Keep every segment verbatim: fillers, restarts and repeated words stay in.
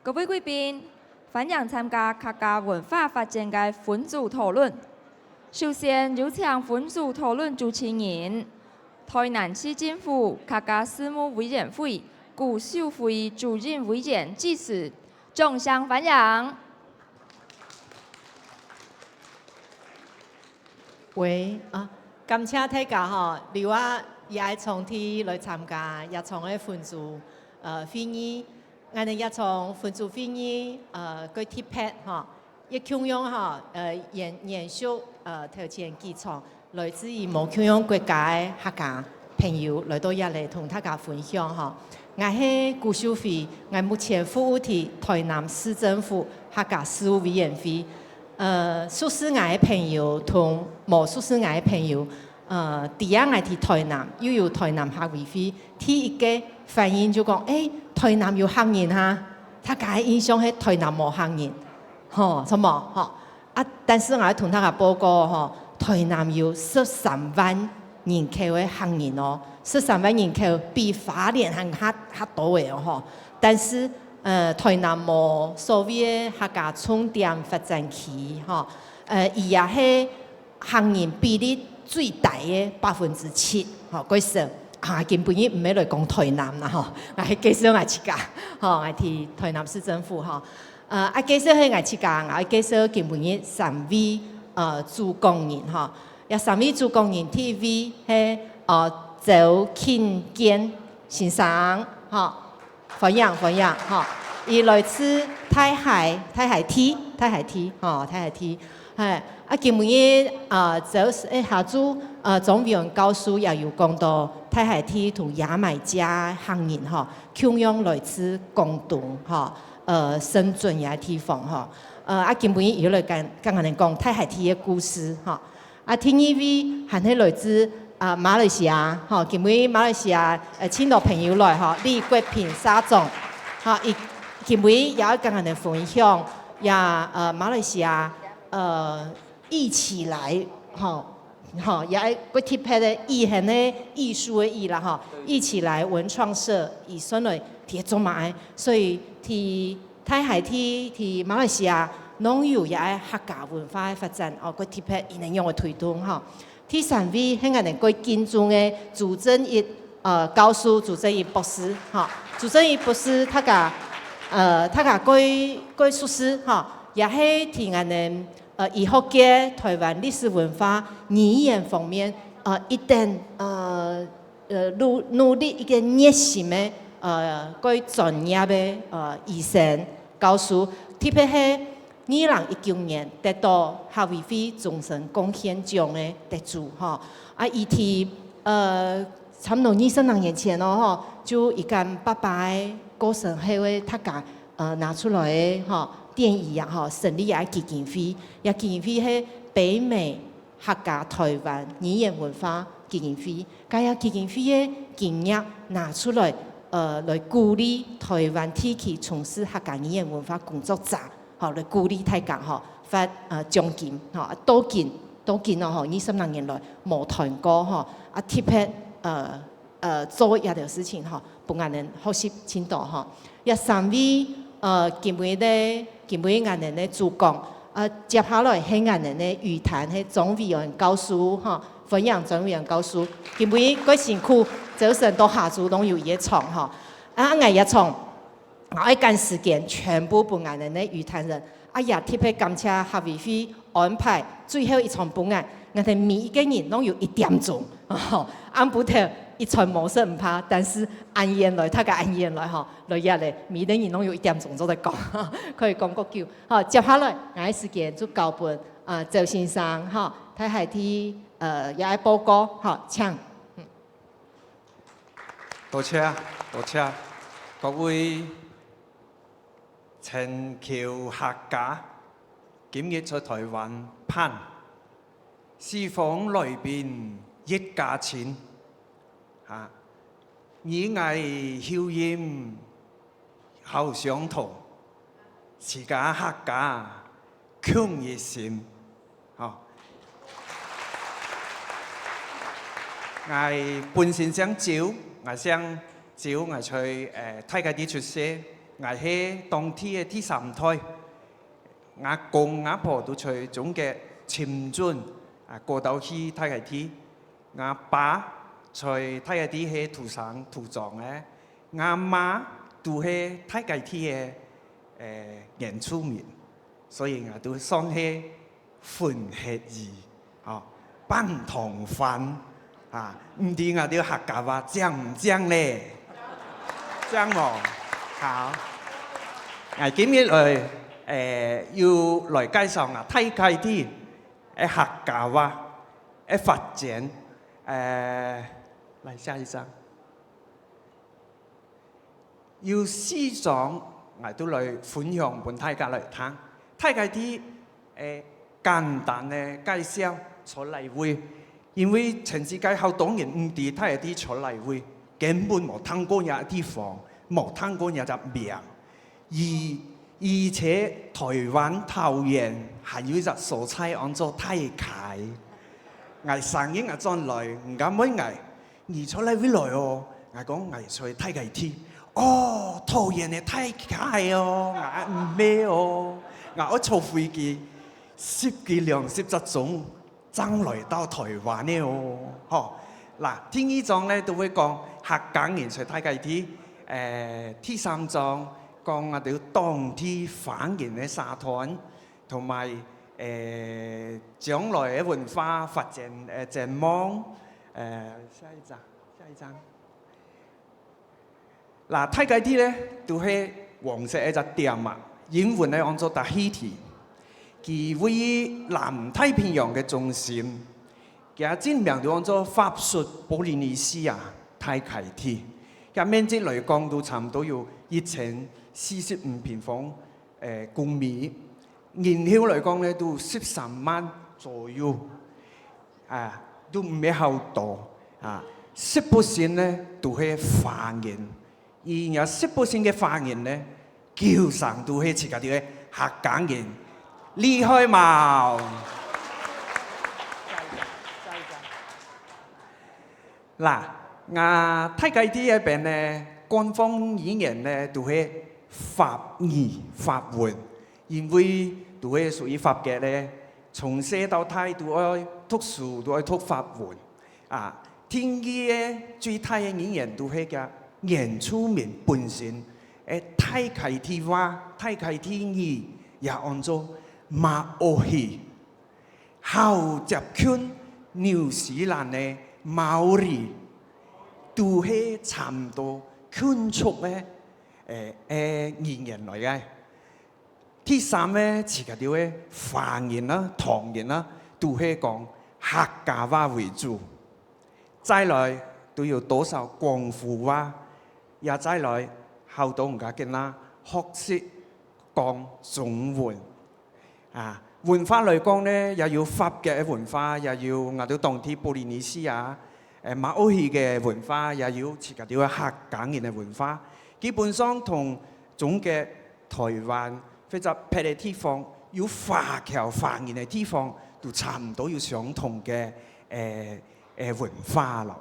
各位貴賓，歡迎參加客家文化發展个分組討論。首先有請分組討論主持人，台南市政府客家事務委員會古秀惠主任委員致詞，掌聲歡迎。 喂，啊，感謝大家吼，留下這場地來參加這場个分組，呃，會議。𠊎等這場分組會議，呃，个特別吼，也共樣吼，呃，延，延續，呃，頭前幾場來自於無共樣國家个客家朋友來到這裡同大家分享吼。𠊎係古秀惠，𠊎目前服務在台南市政府客家事務委員會。 呃，熟識𠊎个朋友同無熟識𠊎个朋友，呃，知啊𠊎在台南，又有台南客委會，第一个反應就講：「欸，台南有客人哈！」大家个印象係台南無客人，吼，著無？吼。啊，但是𠊎愛同大家報告吼，台南有十三萬人口个客人哦，十三萬人口比花蓮還較，較多个哦，吼。但是 呃，台南無所謂个客家重點發展區，吼，呃，佢也係客人比例最低个百分之七，吼，過少。啊，今晡日毋係來講台南啦，吼，𠊎係介紹𠊎自家，吼，𠊎在台南市政府，吼。呃，啊，介紹係𠊎自家，𠊎介紹今晡日三位，呃，主講人，吼。這三位主講人，第一位係，呃，周慶堅先生，吼。 歡迎，歡迎，吼。佢來自大溪，大溪地，大溪地，吼，大溪地。係，啊，今晡日，啊，就是，欸，下晝，啊，莊偉安教授也有講到大溪地同牙買加客人，吼，共樣來自廣東，吼，呃，深圳這地方，吼。呃，啊，今晡日佢來跟，跟𠊎等講大溪地个故事，吼。 啊，第二位還係來自，啊，馬來西亞，吼，今晡日馬來西亞，呃，盡多朋友來，吼，李國平社長，吼，佢今晡日也愛跟𠊎等分享，也，呃，馬來西亞，呃，藝起來，吼，吼，也愛過特別个藝，還係藝術个藝啦，吼，藝起來文創社，佢算來在做麼个，所以在 大溪地，在馬來西亞，攏有這个客家文化个發展，哦，過特別佢等仰般推動，吼。第三位係𠊎等過敬重个朱振一，呃，教授，朱振一博士，吼。朱振一博士，大家，呃，大家過，過熟識，吼，也係在𠊎等，呃，醫學界、台灣歷史文化、語言方面，呃，一等，呃， 呃，努，努力一個熱心个，呃，過專業个，呃，醫生、教授，特別係二零一九年得到客委會終身貢獻獎个得主，吼。啊，佢在，呃，差毋多二十零年前咯，吼，就佢个爸爸个過身後个大家，呃，拿出來个，吼，奠儀啊，吼，成立這基金會，這基金會係北美 客家台灣語言文化基金會，該个基金會个金額拿出來，呃，來鼓勵台灣地區從事客家語言文化工作者，吼，來鼓勵大家，吼，發，呃，獎金，吼，啊，到今，到今哦，吼，二十零年來無斷過，吼，啊，特別，呃， 呃，做這條事情吼，分𠊎等學習盡多吼。這三位，呃，今晡日个，今晡日𠊎等个主講，呃，接下來係𠊎等个語壇，係莊偉安教授吼，歡迎莊偉安教授。今晡日過辛苦，朝晨到下晝攏有佢个場吼。啊，𠊎个場 𠊎愛趕時間，全部分𠊎等个語壇人。啊，也特別感謝客委會安排最後一場分𠊎，𠊎等每一個人攏有一點鐘。暗晡頭一餐無食毋怕，但是恁遠來，大家恁遠來吼，來這裡，每個人攏有一點鐘做得講，可以講較久。好，接下來，𠊎个時間就交分，呃，周先生，吼，大溪地，呃，這个報告，吼，請。嗯。 多謝，多謝各位全球客家今日在台灣辦，四方來賓一家親，啊，語言口音好相同，自家客家共一心。 好。𠊎本身姓周，𠊎姓周，𠊎在，呃，大溪地出世，𠊎係當地个第三代。吾公吾婆都在中國深圳，啊，過到去大溪地。吾爸在大溪地係土生土長个，吾媽都係大溪地个，呃，原住民。 所以𠊎都算係混血兒，吼，半桶番，啊，毋知𠊎兜客家話正毋正咧？正無？好。𠊎今日來，誒，又來介紹啊，大溪地个客家話个發展。誒，來，下一張。 有四張，𠊎都來分享分大家來聽。大溪地，誒，簡單个介紹，在哪位？因為全世界好多人毋知大溪地在哪位，根本無聽過這地方，無聽過這隻名。而，而且台灣桃園還有一隻所在安做大溪。𠊎生日𠊎轉來，人家問𠊎， 你在哪位來哦？𠊎講𠊎在大溪地。哦，桃園个大溪哦，𠊎毋係哦，𠊎愛坐飛機十幾兩十隻鐘，正來到台灣个哦。吼，嗱，第二張呢，都會講客家人在大溪地，誒，第三張講𠊎兜當地華人个社團，同埋，誒，將來个文化發展，誒，展望。誒，下一張。 下一張。嗱，大溪地呢，都係黃色个一隻點啊，英文呢安做Tahiti。佢位於南太平洋个中心，佢个真名就安做法屬波利尼西亞大溪地。佢面積來講，都差毋多有一千四十五平方 誒，公里。人口來講呢，都十三萬左右，啊，都毋係好多，啊，十percent呢，都係華人。而這十percent个華人呢，九成都係自家兜个客家人，厲害無？ 嗱，𠊎大溪地該片呢，官方語言呢，都係法語、法文，因為都係屬於法國个，從細到大都愛讀書，都愛讀法文。啊，第二个最大个語言都係个原住民本身，誒，大溪地話、大溪地語，也安做Maori。 好接近紐西蘭个Maori，都係差毋多近族个，誒，誒，語言來个。第三个，自家兜个華人啊、唐人啊，都係講客家話為主。再來，都有多少廣府話，也再來，好多人家囡仔學識講中文。 啊，文化來講呢，也有法國个文化，也有𠊎兜當地波利尼西亞，誒，Maori个文化，也有自家兜个客家人个文化。基本上同中國、台灣或者別个地方有華僑、華人个地方，都差毋多有相同个，誒，誒，文化咯。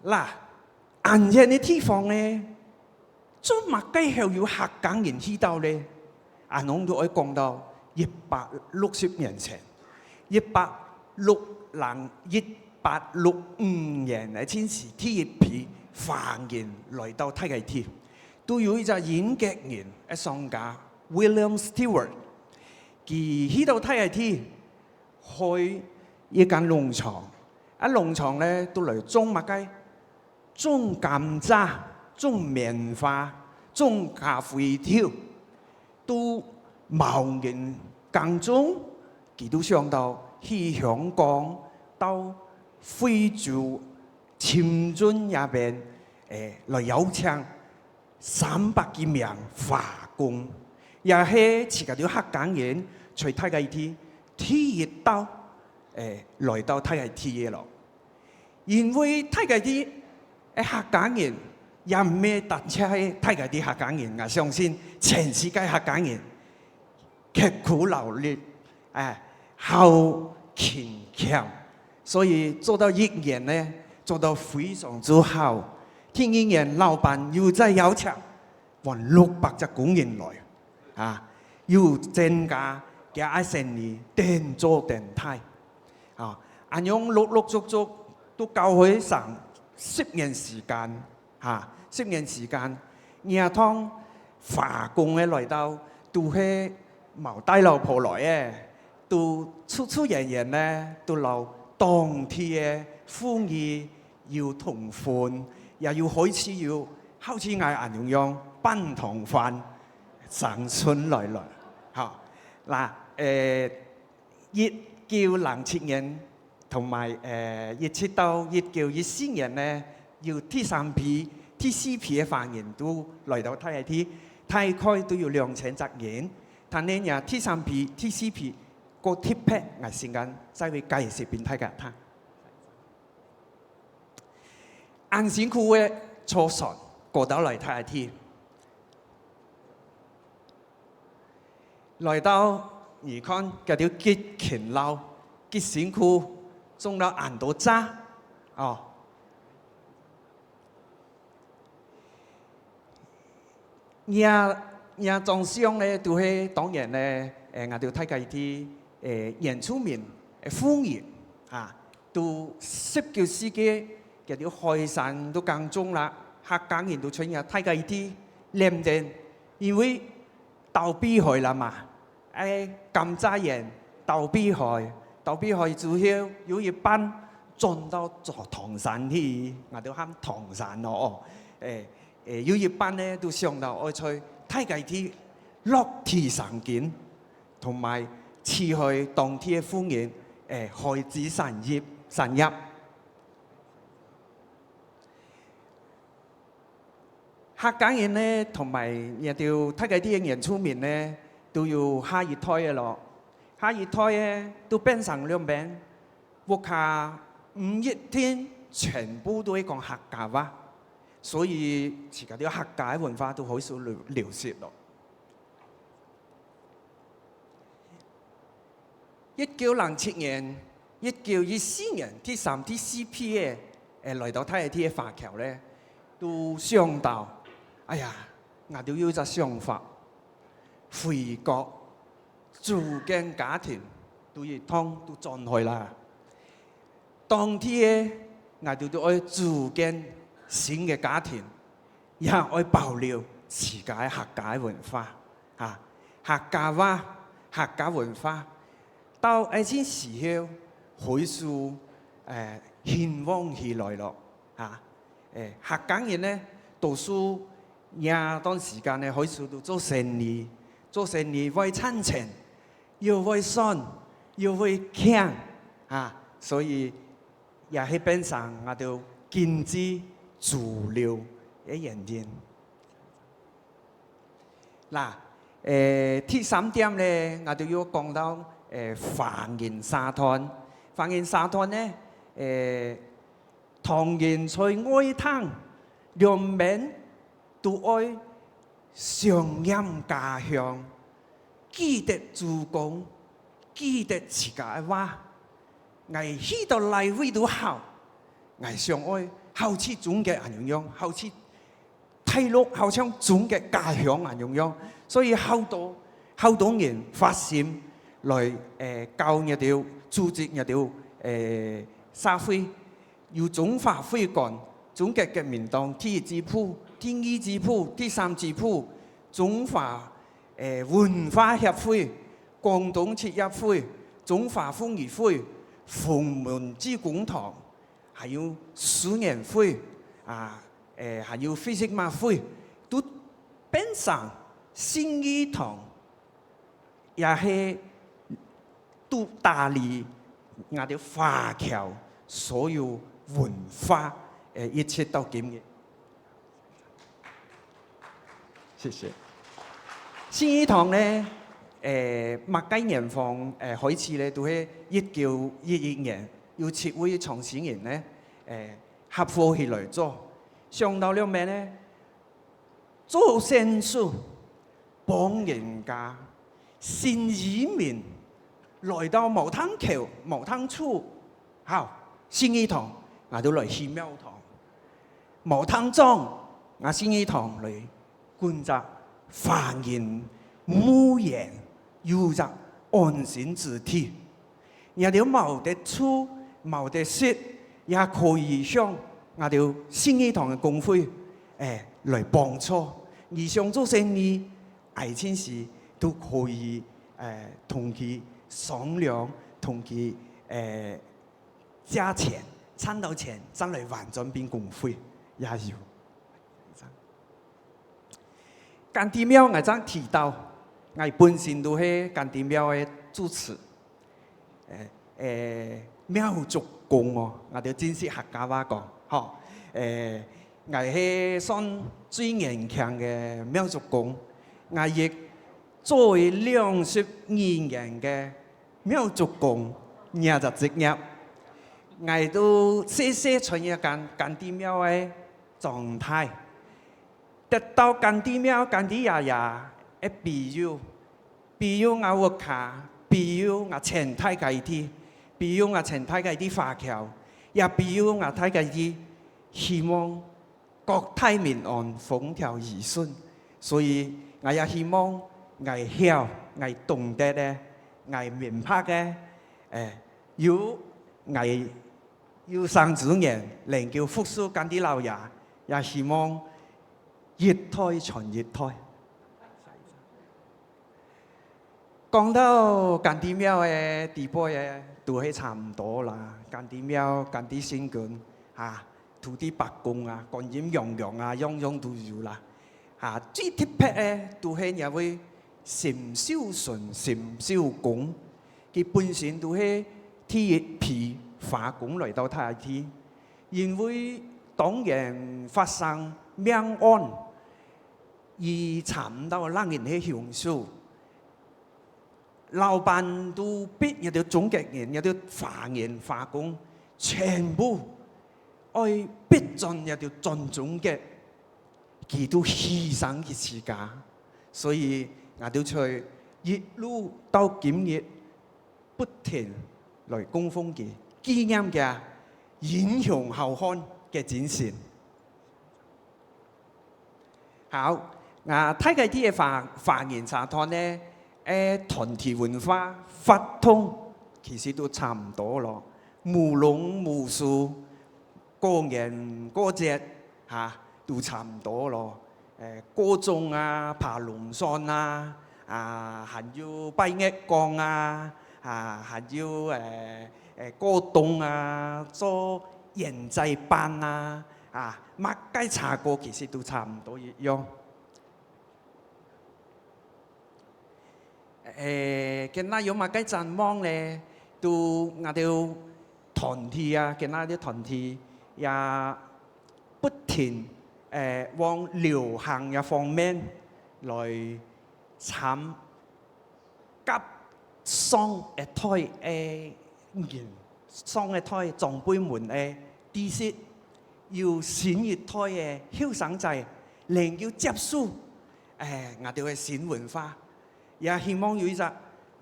啦，恁遠个地方呢，做麼个會有客家人去到呢？恁樣就愛講到一百六十年前，一八六零、一八六五年个，正係第一批華人來到大溪地，都有一隻英國人个商家William Stewart，佢去到大溪地， 開一間農場。啊，農場呢，都來種麼个？種甘蔗、種棉花、種咖啡豆，都無人耕種，佢都想到去香港、到非洲、深圳這片，誒，來邀請 三百幾名華工，也係自家兜客家人在大溪地第一到，誒，來到大溪地个咯。因為大溪地个客家人，也毋係單淨係大溪地客家人，𠊎相信全世界客家人 刻苦勞力，誒，好勤儉，所以做到一年呢，做到非常之好。第二年，老闆又再邀請，換六百隻工人來，啊，又增加佢个生意，等做等大。啊，恁樣陸陸續續都搞開成十年時間。 哈，十年時間，若當華工个來到，都係無帶老婆來个，都自自然然呢，都摎當地个婦女有通婚，也有開始有好似𠊎恁樣樣半桶飯生存來了。好，那，呃，一九零七年，同埋，呃，一直到一九一四年呢，有第三批、第四批个華人都來到大溪地，大概都有兩千隻人。但係呢，第三批、第四批，過特別，𠊎先間再會解釋分大家聽。恁辛苦个坐船，過到來大溪地。 來到，你看，佢兜幾勤勞，幾辛苦，種了恁多蔗，哦。若，若張相呢，都係當然呢，誒，𠊎兜大溪地，誒，原住民，誒，婦人，啊，都十九世紀，佢兜海產都耕種啦，客家人都出現大溪地，連等，因為 到碧海啦嘛，哎，甘蔗園到碧海，到碧海之後有一半轉到做唐山去，𠊎兜喊唐山咯哦。哎，哎，有一半呢，都想到愛在大溪地落地生根，同埋飼開當地个婦人，哎，海之產業，產業。 客家人呢，同埋這兜大溪地个原住民呢，都有下一代个咯。下一代个都變成兩邊，屋下毋一定全部都會講客家話，所以自家兜客家个文化都開始流，流失咯。 一九零七年、一九一四年，第三、第四批个，誒，來到大溪地个華僑咧，都想到，哎呀，𠊎兜有一隻想法，回國，組建家庭，都一趟都轉去啦。當地个，𠊎兜都愛組建新个家庭，也愛保留自家个客家个文化。 哈，客家話、客家文化，到這時候開始，誒，興旺起來咯，哈。誒，客家人呢，多數這段時間呢，開始都做生理，做生理會賺錢，又會算，又會慶，哈，所以也係變成𠊎兜經濟主流个原因。 啦，誒，第三點咧，𠊎兜又講到，誒，華人社團。華人社團呢，誒，唐人在外灘，兩邊都愛想念家鄉，記得祖公，記得自家个話。𠊎去到哪位都好，𠊎想愛好似中國恁樣樣，好似 大陸好像中國家鄉恁樣樣，所以好多，好多人發心來，誒，教𠊎兜，組織𠊎兜，誒，社會，有中華會館、中國國民黨第一支部、第二支部、第三支部、中華，誒，文化協會、廣東職業會、中華婦女會、鳳門志工團， 還有書研會，啊，誒，還有Fisikma會，都變成信義堂，也係都打理𠊎兜華僑所有文化，誒，一直到今日。 謝謝。信義堂呢，誒，麼个年份，誒，開始呢，都係一九一一年，有七位創始人呢，誒，合夥起來做。想到了無呢？做善事，幫人家，信義民，來到無通橋、無通處，好，信義堂，𠊎兜來去廟堂。無通庄，𠊎信義堂來建隻華人墓園，有隻安身之地。𠊎兜無得住，無得食，也可以向𠊎兜信義堂个公會，欸，來幫助。你想做生意， 愛情時都可以，欸，同佢商量，同佢，欸，借錢，賺到錢，正來還轉分公會，也有。乾爹廟𠊎正提到，𠊎本身都係乾爹廟个主持。 欸，欸，廟祝公哦，𠊎兜正式客家話講，吼。欸，𠊎係算最年輕个廟祝公，𠊎亦做了兩十二年个廟祝公，這隻職業。𠊎都細細在這間，間地廟个長大，得到間地廟、間地爺爺个庇佑， 庇佑𠊎屋下，庇佑𠊎全大溪地，庇佑𠊎全大溪地華僑，也庇佑𠊎大溪地，希望國泰民安，風調雨順。所以𠊎也希望𠊎曉、𠊎懂得个、𠊎明白个，欸，有𠊎有生之年能夠服侍間地老爺，也希望一代傳一代。 講到間地廟个底背个，都係差毋多啦。間地廟、間地聖君，啊，土地伯公啊，觀音娘娘啊，樣樣都有啦。啊，最特別个，都係這位沈秀純、沈秀公，佢本身都係第一批華工來到大溪地，因為當年發生命案， 佢查毋到兩人係兇手。老闆都逼這兜中國人、這兜華人、華工，全部愛逼轉這兜轉中國，佢都犧牲佢自家。所以𠊎兜在一路到今日，不停來供奉佢，紀念佢英雄好漢个精神。 好，啊，大溪地个華、華人社團呢，欸，團體文化、活動其實都差毋多咯。舞龍舞獅、過年過節，哈，都差毋多咯。欸，過冬啊，扒龍船啊，啊，還有拜月光啊，啊，還有，欸，欸，過冬啊，做圓齋粄啊， 啊，麼个茶果其實都差毋多一樣。欸，今仔有麼个展望呢？都𠊎兜團體啊，今仔个團體也不停，欸，往流行个方面來參 佮上一代个人，上一代長輩們个知識，有新一代个後生仔能夠接受，欸，𠊎兜个新文化，也希望有一隻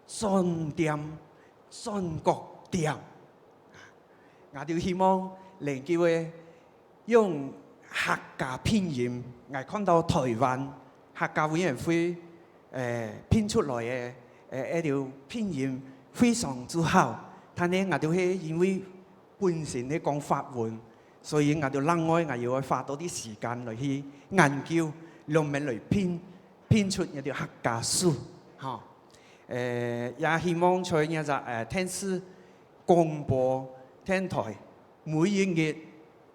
轉店、轉角店。𠊎兜希望能夠个 用客家拼音，𠊎看到臺灣客家委員會，欸，拼出來个，欸，這兜拼音非常之好。但係𠊎兜係因為本身係講法文，所以𠊎兜另外𠊎又愛花多兜時間來去研究，仰般來拼，拼出這兜客家字，吼。欸，也希望在這隻，欸，電視、廣播、電臺，每一日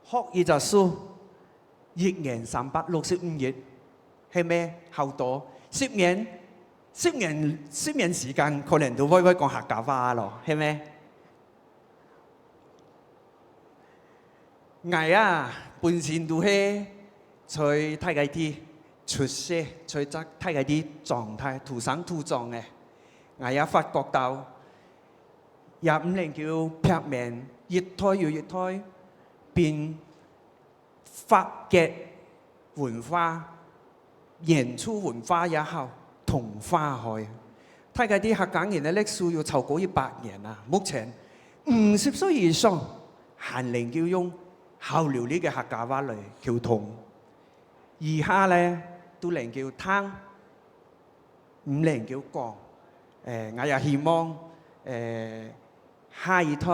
學一隻字， 一年三百六十五日，係無？好多。十年，十年，十年時間，可能都會，會講客家話咯，係無？𠊎啊，本身都係在大溪地出世，在大，大溪地長大，土生土長个。𠊎也發覺到，也毋能夠避免一代又一代，並 發掘文化、原住文化也好，同化開。大家知客家人个歷史有超過一百年啊，目前五十歲以上還能夠用好流利个客家話來溝通。以下呢，都能夠聽，毋能夠講。誒，𠊎也希望，誒，下一代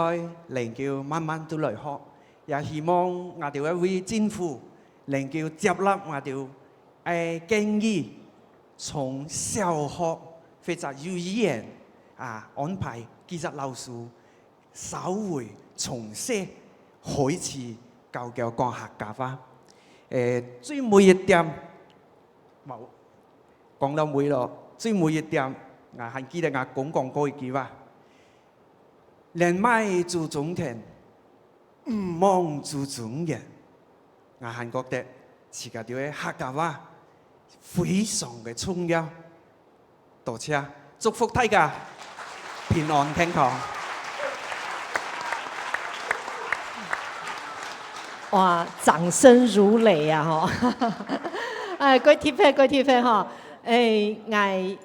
能夠慢慢都來學，也希望𠊎兜个位政府能夠接納𠊎兜个建議，從小學或者幼稚園啊，安排幾隻老師稍微從細開始教佢講客家話。誒，最尾一點，無，講到尾咯，最尾一點，𠊎還記得𠊎公講過一句話：「人賣祖宗田，毋忘祖宗言。」𠊎還覺得自家兜个客家話非常个重要。多謝，祝福大家平安健康。哇，掌聲如雷啊！吼，哎，過特別，過特別吼，哎，𠊎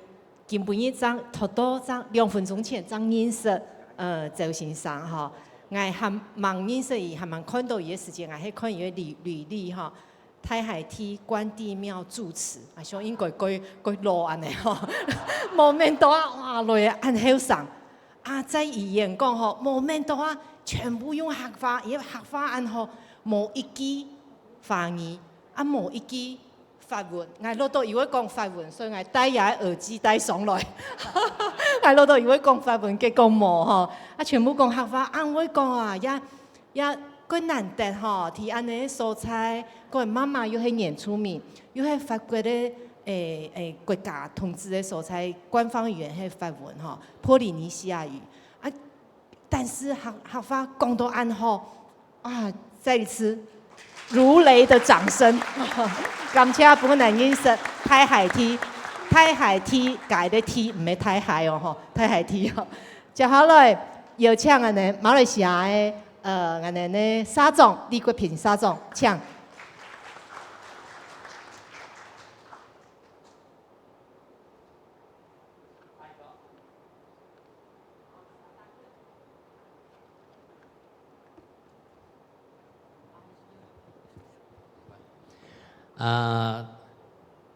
今晡日正頭到正兩分鐘前正認識，呃，周先生吼，𠊎還吂認識佢，還吂看到佢个時節，𠊎係看佢个履履歷吼。 大溪地關帝廟住持，啊，想應該過過老恁呢吼，無想到啊，哇，來恁後生。啊，在語言講吼，無想到啊，全部用客話，佢个客話恁好，無一句華語，啊，無一句法文。𠊎落到佢會講法文，所以𠊎戴這个耳機戴上來。𠊎落到佢會講法文，結果無吼，啊，全部講客話，恁會講啊，也 也蓋難得吼，在恁呢个所在，佢个媽媽又係原住民，又係法國个誒誒國家統治个所在，官方語言係法文吼，波利尼西亞語。啊，但是客客話講到恁好，啊，再一次如雷的掌聲，感謝本人認識大溪地，大溪地，該个地毋係大溪哦吼，大溪地哦。接下來邀請恁呢馬來西亞个 呃，𠊎等个社長李國平社長，請。呃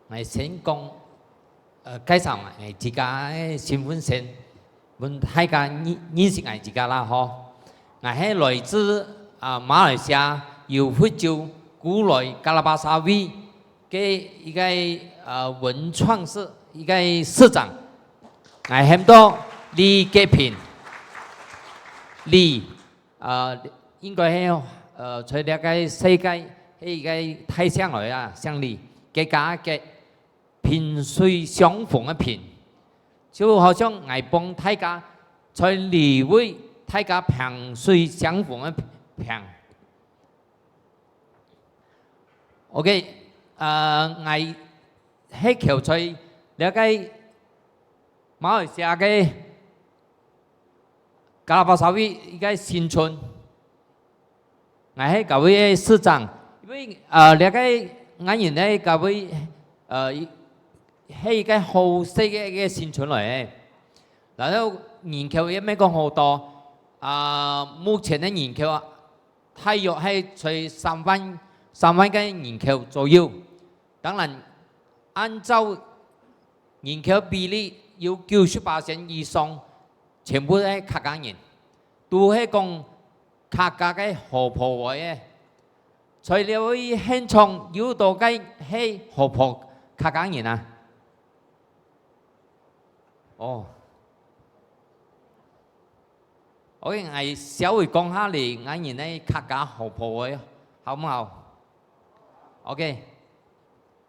，𠊎先講，呃，介紹𠊎自家个身份先。 分大家認認識𠊎自家啦吼。𠊎係來自啊馬來西亞柔佛州古來Kalapasawit个一個呃文創社一個社長。𠊎喊到李國平，李，呃，應該係呃在這個世界係一個大姓來啊，姓李，國家个國， 萍水相逢个萍，就好像𠊎幫大家在這位大家萍水相逢个萍。OK，呃，𠊎係求在這個馬來西亞个Kalapasawit一個新村。 𠊎係該位个社長，因為呃這個𠊎人个該位呃係一個好細个一個新村來个，然後人口也毋係講好多，啊目前个人口啊大約係在三萬三萬個人口左右。當然，按照人口比例有九十巴仙以上全部係客家人，都係講 客家个河婆話个。在這位現場有多个係河婆客家人啊？哦，OK，𠊎稍微講下哩，𠊎人个客家河婆話，好毋好？OK。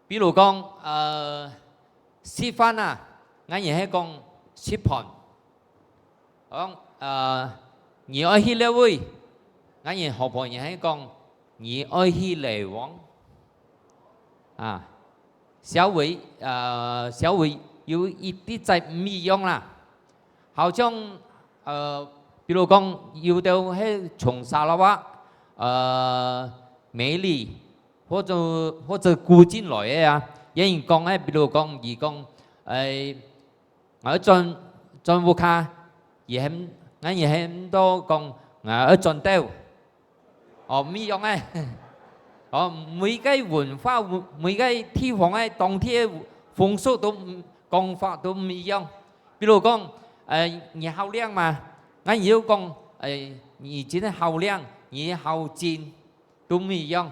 比如講，呃，食飯啊，𠊎人係講食飯。講，呃，你愛去哪位？𠊎人河婆人係講，你愛去哪位？啊，稍微，呃，稍微有一滴仔毋一樣啦。好像，呃，比如講，有兜係從砂拉越，呃，美里， 或者或者古晉來个啊，也有人講个，比如講，佢講，誒， 𠊎愛轉，轉屋下，也喊，𠊎也喊到講，𠊎愛轉兜。哦，毋一樣欸。哦，每個文化，每個地方个當地个風俗都毋，講法都毋一樣。比如講，呃，你好靚嗎？𠊎又講，呃，你真的好靚，你好靚，都毋一樣。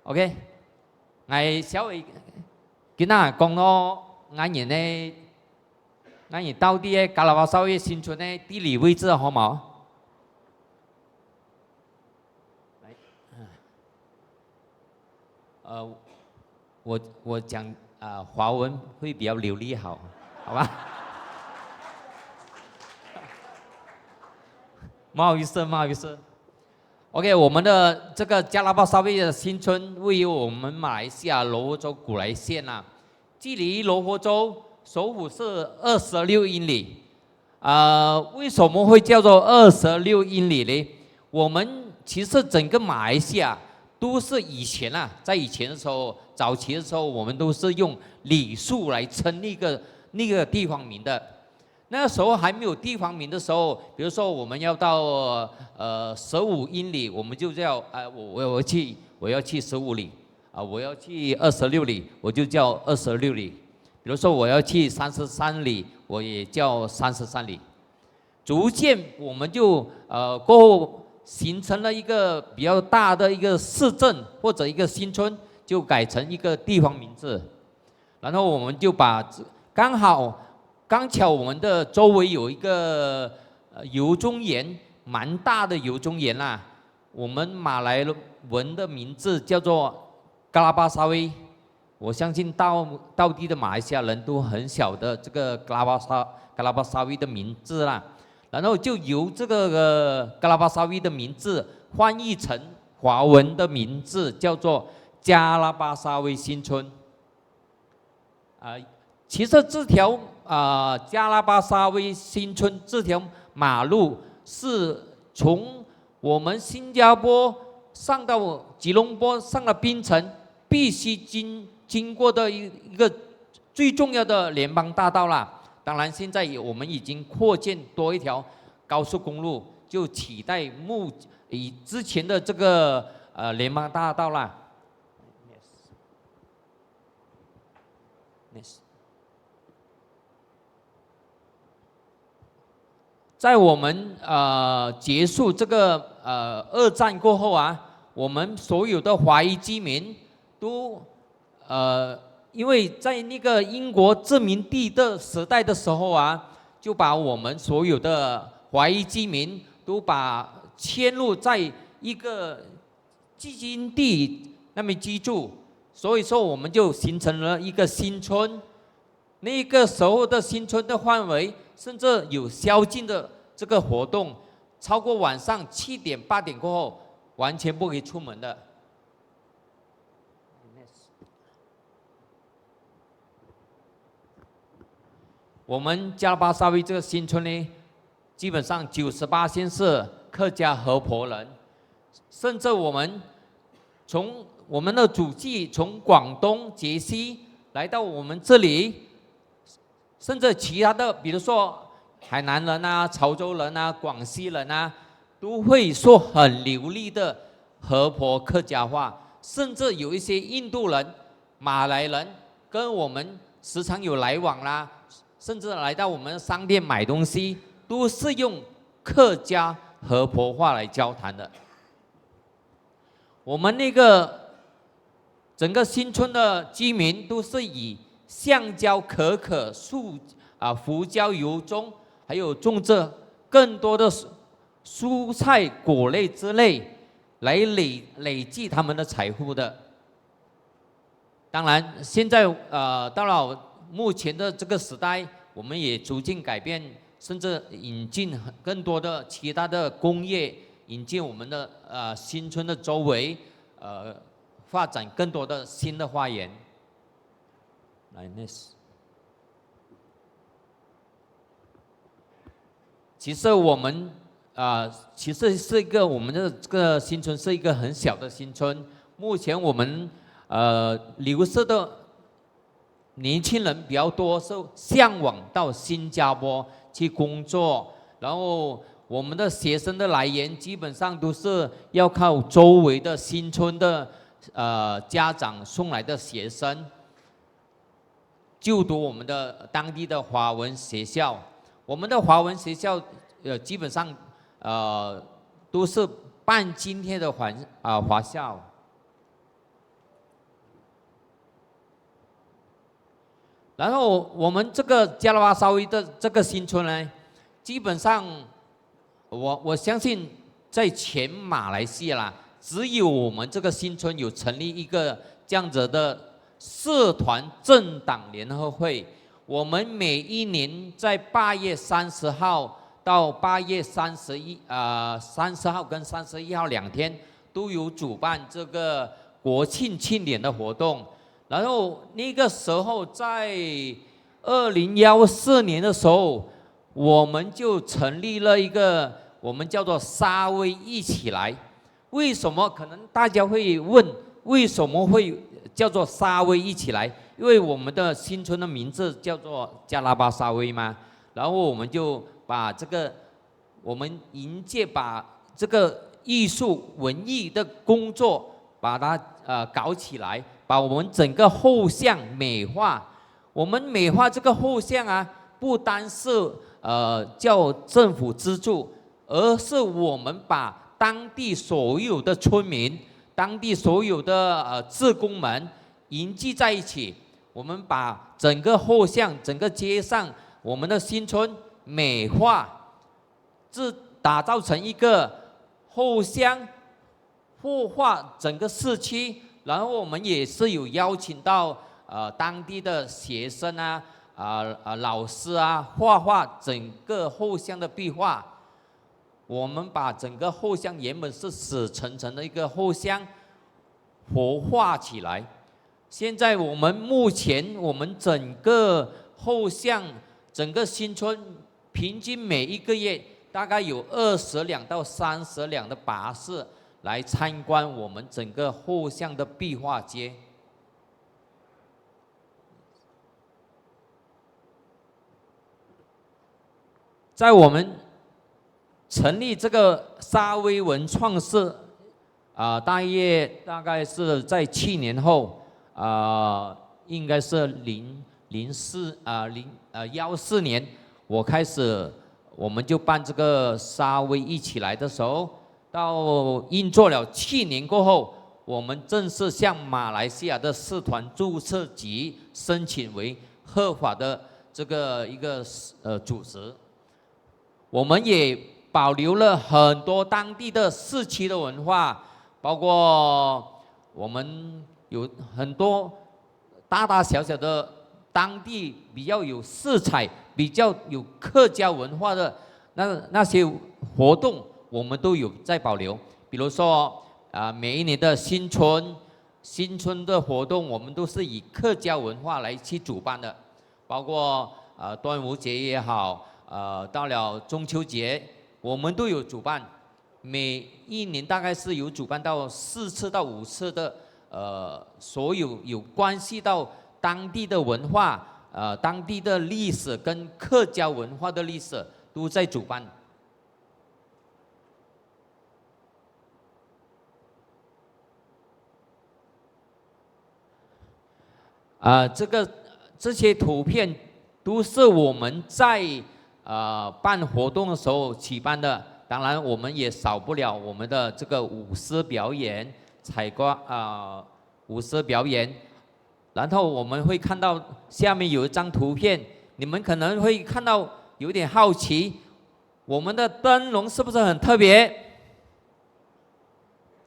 OK，𠊎稍微今仔講到𠊎人个，𠊎人到底个Kalapasaway新村个地理位置好無？來，呃，我，我講，呃，華文會比較流利好，好吧？不好意思，不好意思。OK，我們的這個Kalapasaway的新村位於我們馬來西亞柔佛州古來縣啊，距離柔佛州首府是二十六英里。呃，為什麼會叫做二十六英里呢？我們其實整個馬來西亞都是以前啊，在以前的時候，早期的時候，我們都是用里數來稱那個，那個地方名的。那時候還沒有地方名的時候，比如說我們要到，呃，十五英里，我們就叫，呃，我，我，我去，我要去十五里，啊，我要去二十六里，我就叫二十六里。比如說我要去三十三里，我也叫三十三里。逐漸我們就，呃，過後形成了一個比較大的一個市鎮或者一個新村，就改成一個地方名字。然後我們就把，剛好，剛巧我們的周圍有一個，呃，遊蹤園，蠻大的遊蹤園啦。我們馬來文的名字叫做Kalapasaway，我相信到，到地的馬來西亞人都很曉得這個Kalapasa，Kalapasaway的名字啦。然後就由這個，呃，Kalapasaway的名字翻譯成華文的名字，叫做Kalapasaway新村。啊，其實這條，啊，Kalapasaway新村這條馬路是從我們新加坡上到吉隆坡，上了檳城，必須經，經過的一，一個最重要的聯邦大道啦。當然，現在也，我們已經擴建多一條高速公路，就取代目，以之前的這個，呃，聯邦大道啦。Yes。在我們，呃，結束這個，呃，二戰過後啊，我們所有的華裔居民都，呃，因為在那個英國殖民地的時代的時候啊，就把我們所有的華裔居民都把遷入在一個寄居地那邊居住，所以說我們就形成了一個新村。那個時候的新村的範圍，甚至有宵禁的這個活動，超過晚上七點、八點過後，完全不可以出門的。我們Kalapasaway這個新村呢，基本上九十八趴是客家河婆人，甚至我們從，我們的祖籍從廣東、揭西來到我們這裡，甚至其他的，比如說海南人啊、潮州人啊、廣西人啊，都會說很流利的河婆客家話，甚至有一些印度人、馬來人跟我們時常有來往啦，甚至來到我們商店買東西，都是用客家河婆話來交談的。我們那個整個新村的居民都是以橡膠、可可、樹，啊，胡椒、油棕，還有種植更多的蔬，蔬菜、果類之類，來累，累積他們的財富的。當然，現在，呃，到了目前的這個時代，我們也逐漸改變，甚至引進很，更多的其他的工業，引進我們的，呃，新村的周圍，呃，發展更多的新的花園。來，next。其實我們，呃，其實是一個，我們的這個新村是一個很小的新村。目前我們，呃，流失的年轻人比较多是向往到新加坡去工作，然后我们的学生的来源基本上都是要靠周围的新村的呃家长送来的学生，就读我们的当地的华文学校。我们的华文学校呃基本上呃都是半津贴的华啊、华校。然后我们这个加拉巴沙威的这个新村呢，基本上我我相信在全马来西亚啦，只有我们这个新村有成立一个这样子的社团政党联合会。我们每一年在八月三十号到八月三十一啊，三十号跟三十一号两天都有主办这个国庆庆典的活动。然后那个时候在二零幺四年的时候，我们就成立了一个我们叫做沙威一起来。为什么？可能大家会问，为什么会叫做沙威一起来？因为我们的新村的名字叫做加拉巴沙威嘛，然后我们就把这个我们迎接把这个艺术文艺的工作把它呃搞起来，把我们整个后巷美化。我们美化这个后巷啊，不单是呃叫政府资助，而是我们把当地所有的村民、当地所有的呃志工们凝聚在一起，我们把整个后巷、整个街上、我们的新村美化，是打造成一个后巷，活化整个市区。然后我们也是有邀请到呃当地的学生啊、啊、啊老师啊，画画整个后巷的壁画。我们把整个后巷原本是死沉沉的一个后巷活化起来。现在我们目前我们整个后巷、整个新村，平均每一个月大概有二十辆到三十辆的巴士来参观我们整个后巷的壁画街。在我们成立这个沙威文创社啊，大约大概是在七年后啊，应该是零零四啊零呃幺四年，我开始我们就办这个沙威一起来的时候，到运作了七年过后，我们正式向马来西亚的社团注册局申请为合法的这个一个呃组织。我们也保留了很多当地的市区的文化，包括我们有很多大大小小的当地比较有色彩、比较有客家文化的那那些活动，我们都有在保留。比如说啊，每一年的新春，新春的活动，我们都是以客家文化来去主办的。包括呃端午节也好，呃到了中秋节，我们都有主办。每一年大概是有主办到四次到五次的，呃所有有关系到当地的文化，呃当地的历史跟客家文化的历史都在主办。啊，这个这些图片都是我们在呃办活动的时候举办的。当然，我们也少不了我们的这个舞狮表演、采瓜啊、舞狮表演。然后我们会看到下面有一张图片，你们可能会看到有点好奇，我们的灯笼是不是很特别？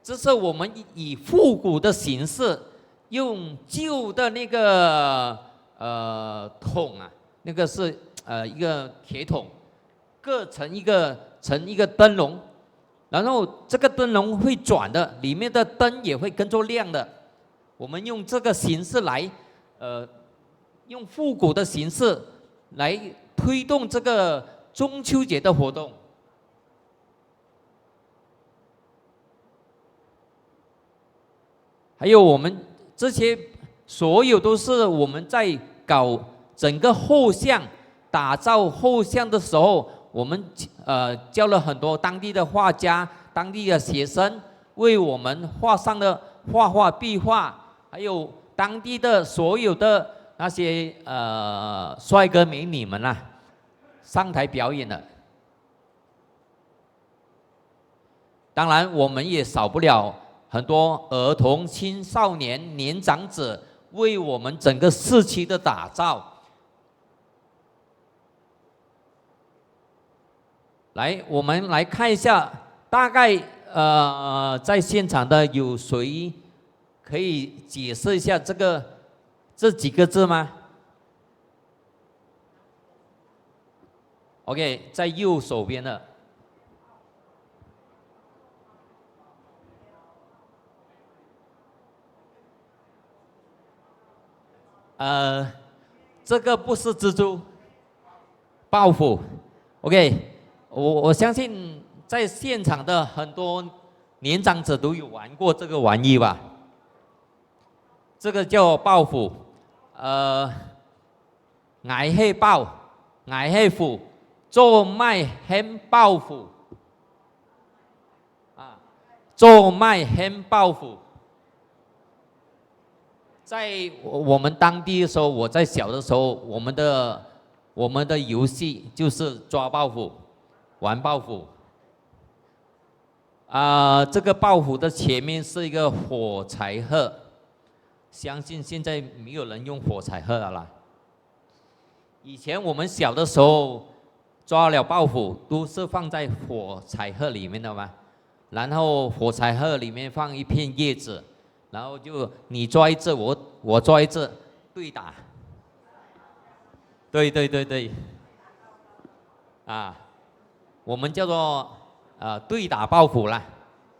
这是我们以复古的形式，用旧的那个呃桶啊，那个是呃一个铁桶，各成一个成一个灯笼，然后这个灯笼会转的，里面的灯也会跟着亮的。我们用这个形式来，呃，用复古的形式来推动这个中秋节的活动。还有我们这些所有都是我们在搞整个后巷，打造后巷的时候，我们呃叫了很多当地的画家、当地的学生为我们画上了画画壁画，还有当地的所有的那些呃帅哥美女们啊，上台表演了。当然，我们也少不了很多儿童、青少年、年长者为我们整个市区的打造。来，我们来看一下，大概呃，在现场的有谁可以解释一下这个这几个字吗？OK，在右手边的。呃，这个不是蜘蛛，抱斧。OK，我我相信在现场的很多年长者都有玩过这个玩意吧？这个叫抱斧，呃， 𠊎係抱，𠊎係斧，做麼个喊抱斧？啊，做麼个喊抱斧？在我们当地的时候，我在小的时候，我们的我们的游戏就是抓抱斧，玩抱斧。啊，这个抱斧的前面是一个火柴盒，相信现在没有人用火柴盒了啦。 以前我们小的时候，抓了抱斧都是放在火柴盒里面的嘛，然后火柴盒里面放一片叶子，然后就你抓一只，我我抓一只，对打。对对对对，啊，我们叫做呃对打抱斧啦，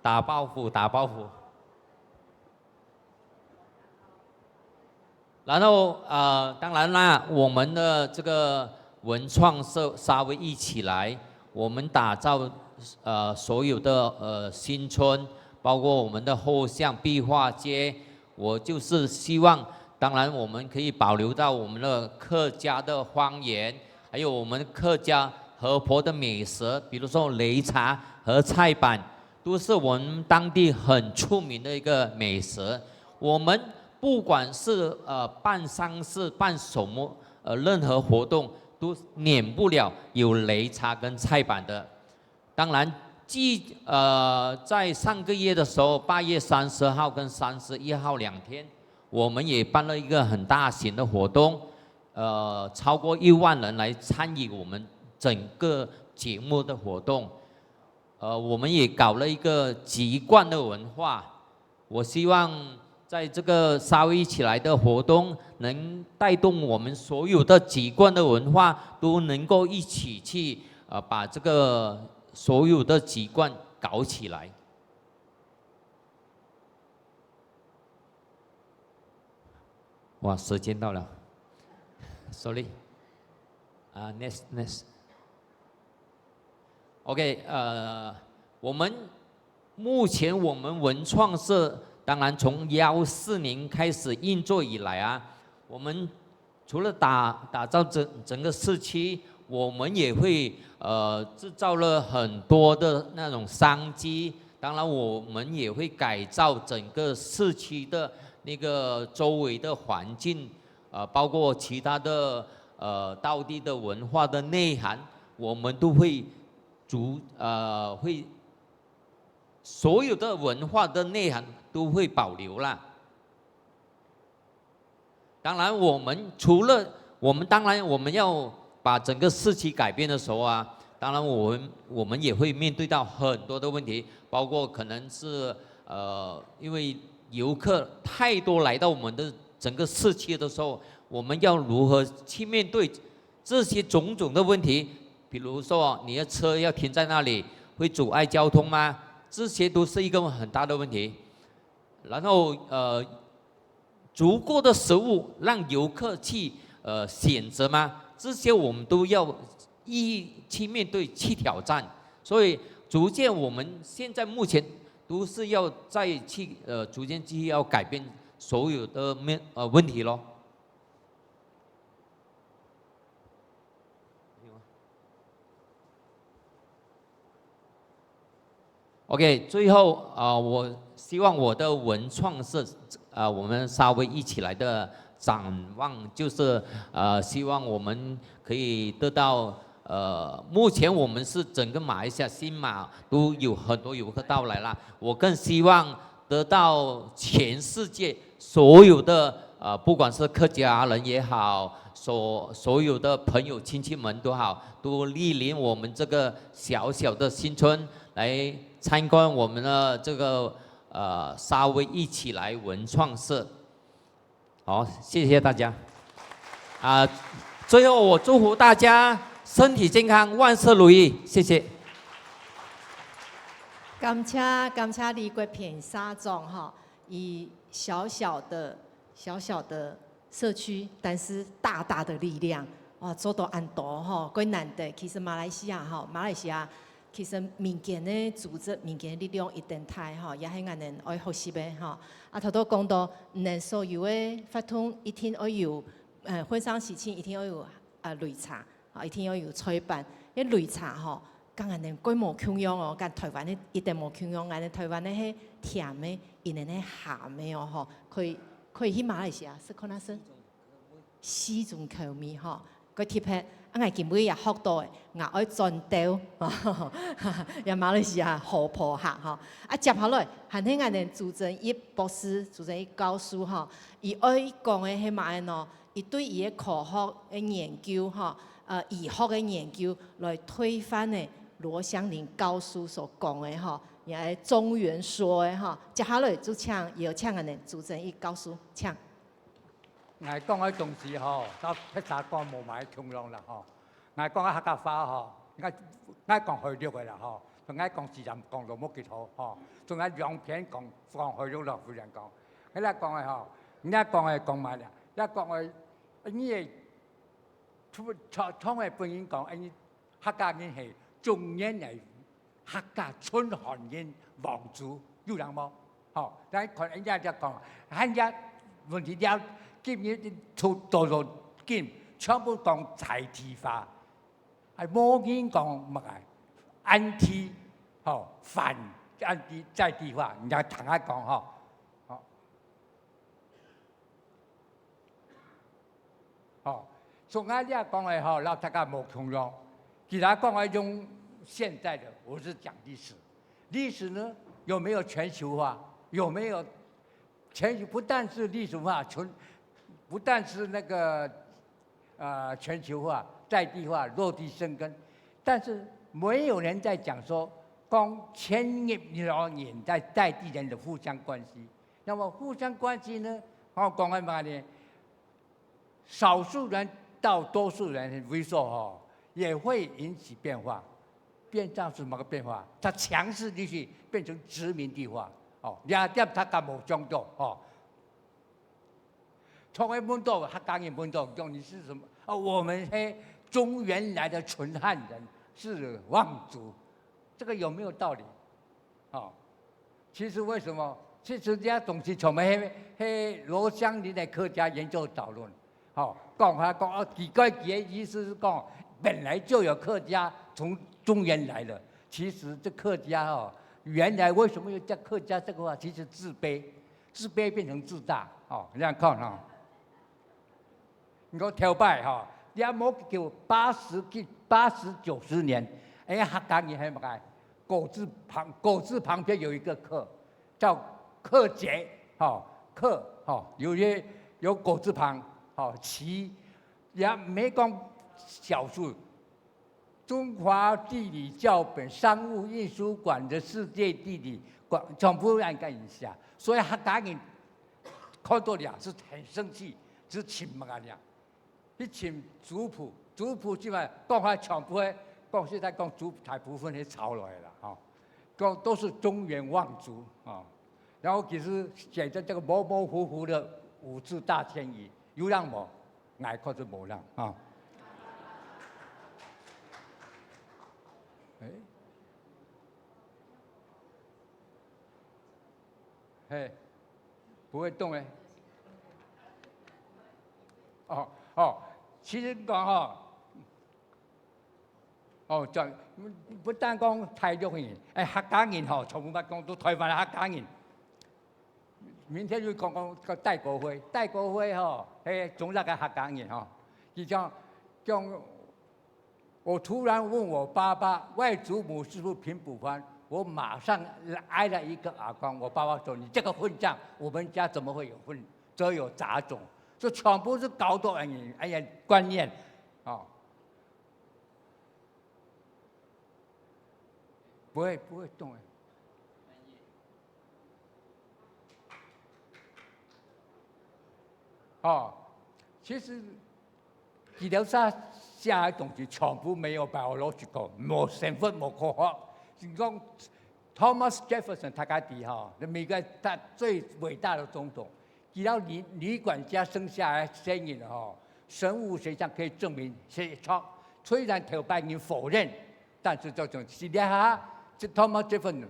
打抱斧打抱斧。 然后呃，当然啦，我们的这个文创社稍微一起来，我们打造呃所有的呃新村，包括我们的后巷壁画街，我就是希望，当然我们可以保留到我们的客家的方言，还有我们客家河婆的美食，比如说擂茶和菜粄，都是我们当地很出名的一个美食。我们不管是呃办丧事、办什么呃任何活动，都免不了有擂茶跟菜粄的。当然，即呃在上个月的时候，八月三十号跟三十一号两天，我们也办了一个很大型的活动，呃，超过一万人来参与我们整个节目的活动。呃，我们也搞了一个集罐的文化，我希望在这个稍微一起来的活动，能带动我们所有的集罐的文化，都能够一起去呃把这个所有的集罐搞起来。哇，时间到了，sorry，啊，next next。OK，呃，我们目前我们文创社，当然从幺四年开始运作以来啊，我们除了打打造整整个市区，我们也会呃制造了很多的那种商机。当然，我们也会改造整个市区的那个周围的环境，呃，包括其他的呃道地的文化的内涵，我们都会逐呃会所有的文化的内涵都会保留啦。当然，我们除了我们当然我们要把整个市区改变的时候啊，当然我们我们也会面对到很多的问题，包括可能是呃，因为游客太多来到我们的整个市区的时候，我们要如何去面对这些种种的问题？比如说，你的车要停在那里，会阻碍交通吗？这些都是一个很大的问题。然后，呃，足够的食物让游客去呃选择吗？这些我们都要一一去面对、去挑战。所以，逐渐我们现在目前都是要再去呃逐渐继续要改变所有的面呃问题咯。OK，最后啊、呃我希望我的文创社啊、呃我们稍微一起来的展望，就是呃，希望我们可以得到呃，目前我们是整个马来西亚新马都有很多游客到来啦，我更希望得到全世界所有的呃，不管是客家人也好，所所有的朋友亲戚们都好，都莅临我们这个小小的新村来参观我们的这个呃沙威一起来文创社。好，谢谢大家。啊，最后我祝福大家身体健康，万事如意，谢谢。感謝感謝李國平社長吼，以小小的小小的社區，但是大大的力量，哇，做到恁多吼，蓋難得。其實馬來西亞吼，馬來西亞其實民間个組織、民間个力量一定大吼，也係𠊎等愛學習个吼。啊，頭頭講到，毋能所有个活動一定愛有，呃，婚喪喜慶一定愛有啊擂茶，啊，一定愛有菜粄。該擂茶吼，佮𠊎等蓋無共樣哦，佮台灣个一定無共樣。𠊎等台灣个係甜个，佢等係鹹个哦吼，可以可以去馬來西亞食看啊食。 四種口味吼，蓋特別。啊，𠊎今晡日也學到誒，𠊎愛轉兜，也馬來西亞好朋友吼。啊，接下來還係𠊎等朱增一博士、朱增一教授吼，佢愛講个係麼个呢？佢對佢个科學个研究吼，呃，醫學个研究來推翻誒羅香林教授所講个吼，也係中元說个吼。接下來就請邀請𠊎等朱增一教授，請。 𠊎講个東西吼，佮別儕講無麼个共樣啦吼。𠊎講个客家話吼，𠊎𠊎講海陸个啦吼，同𠊎講自然講都無幾好吼，同𠊎兩片講講海陸咯，忽然講。𠊎來講个吼，𠊎講个講嘛啦，𠊎講个，你个創創創个本人講，你 客家人係中原个客家純漢人望族，有影無？吼，咱看人家在講，人家問題了，今日出到到今，全部講在地化，還無人講麼个安地，吼，反安地在地化，人家聽下講吼，吼。 吼，所以𠊎這講个吼，老大家無共樣。其他講个用現在的，我是講歷史。歷史呢，有沒有全球化？有沒有全球？不但是歷史化，全，不但是那個呃全球化、在地化、落地生根，但是沒有人在講說，講千年以來人在在地人的互相關係。那麼互相關係呢，我講个嘛呢？ 少數人到多數人的位所吼，也會引起變化。變造是麼个變化？它強勢地區變成殖民地化，哦，這點大家無講到，哦。從來問到客家人問到講你是什麼？哦，我們係中原來的純漢人，是望族，這個有沒有道理？哦。 其實為什麼？其實這東西全部係係羅香林个客家研究討論，吼，講下講哦，佢个佢个意思係講，本來就有客家從中原來了。其實這客家哦，原來為什麼又叫客家這個話？其實自卑，自卑變成自大，哦，這樣看哈。 你講頭擺吼，你也無叫八十幾、八十九十年，哎，客家人還麼个？果字旁，果字旁邊有一個客，叫客節，吼，客，吼，有些有果字旁，吼，其也沒講小數。 中華地理教本商務印書館的世界地理館全部恁个影響，所以客家人看到了是很生氣，是尋麼个呢？去尋族譜，族譜基本上講下全部个，講現在講族大部分係抄來个啦，吼，講都是中原望族啊。然後其實寫的這個模模糊糊的五字大遷移，有影無？ 𠊎看是無啦，啊。欸，嘿，不會動欸。哦哦，其實講吼，哦，就毋單講大陸人，哎，客家人吼，全部捌講都台灣个客家人。明天就講講个戴國輝，戴國輝吼，嘿，中壢个客家人吼，佢講講，我突然問我爸爸外祖母是不是平埔番，我马上挨了一个耳光。我爸爸说：“你这个混账，我们家怎么会有混，怎么有杂种？”这全部是搞到哎呀哎呀观念，哦。不会不会动的。哦，其实佢兜写写个东西全部没有 biological，无成分，无科学。你讲 Thomas Jefferson，大家知吼，美国大最伟大的总统，佢到旅旅馆家生下来生人吼，生物学上可以证明是错。虽然头摆人否认，但是这种是了哈，这 Thomas Jefferson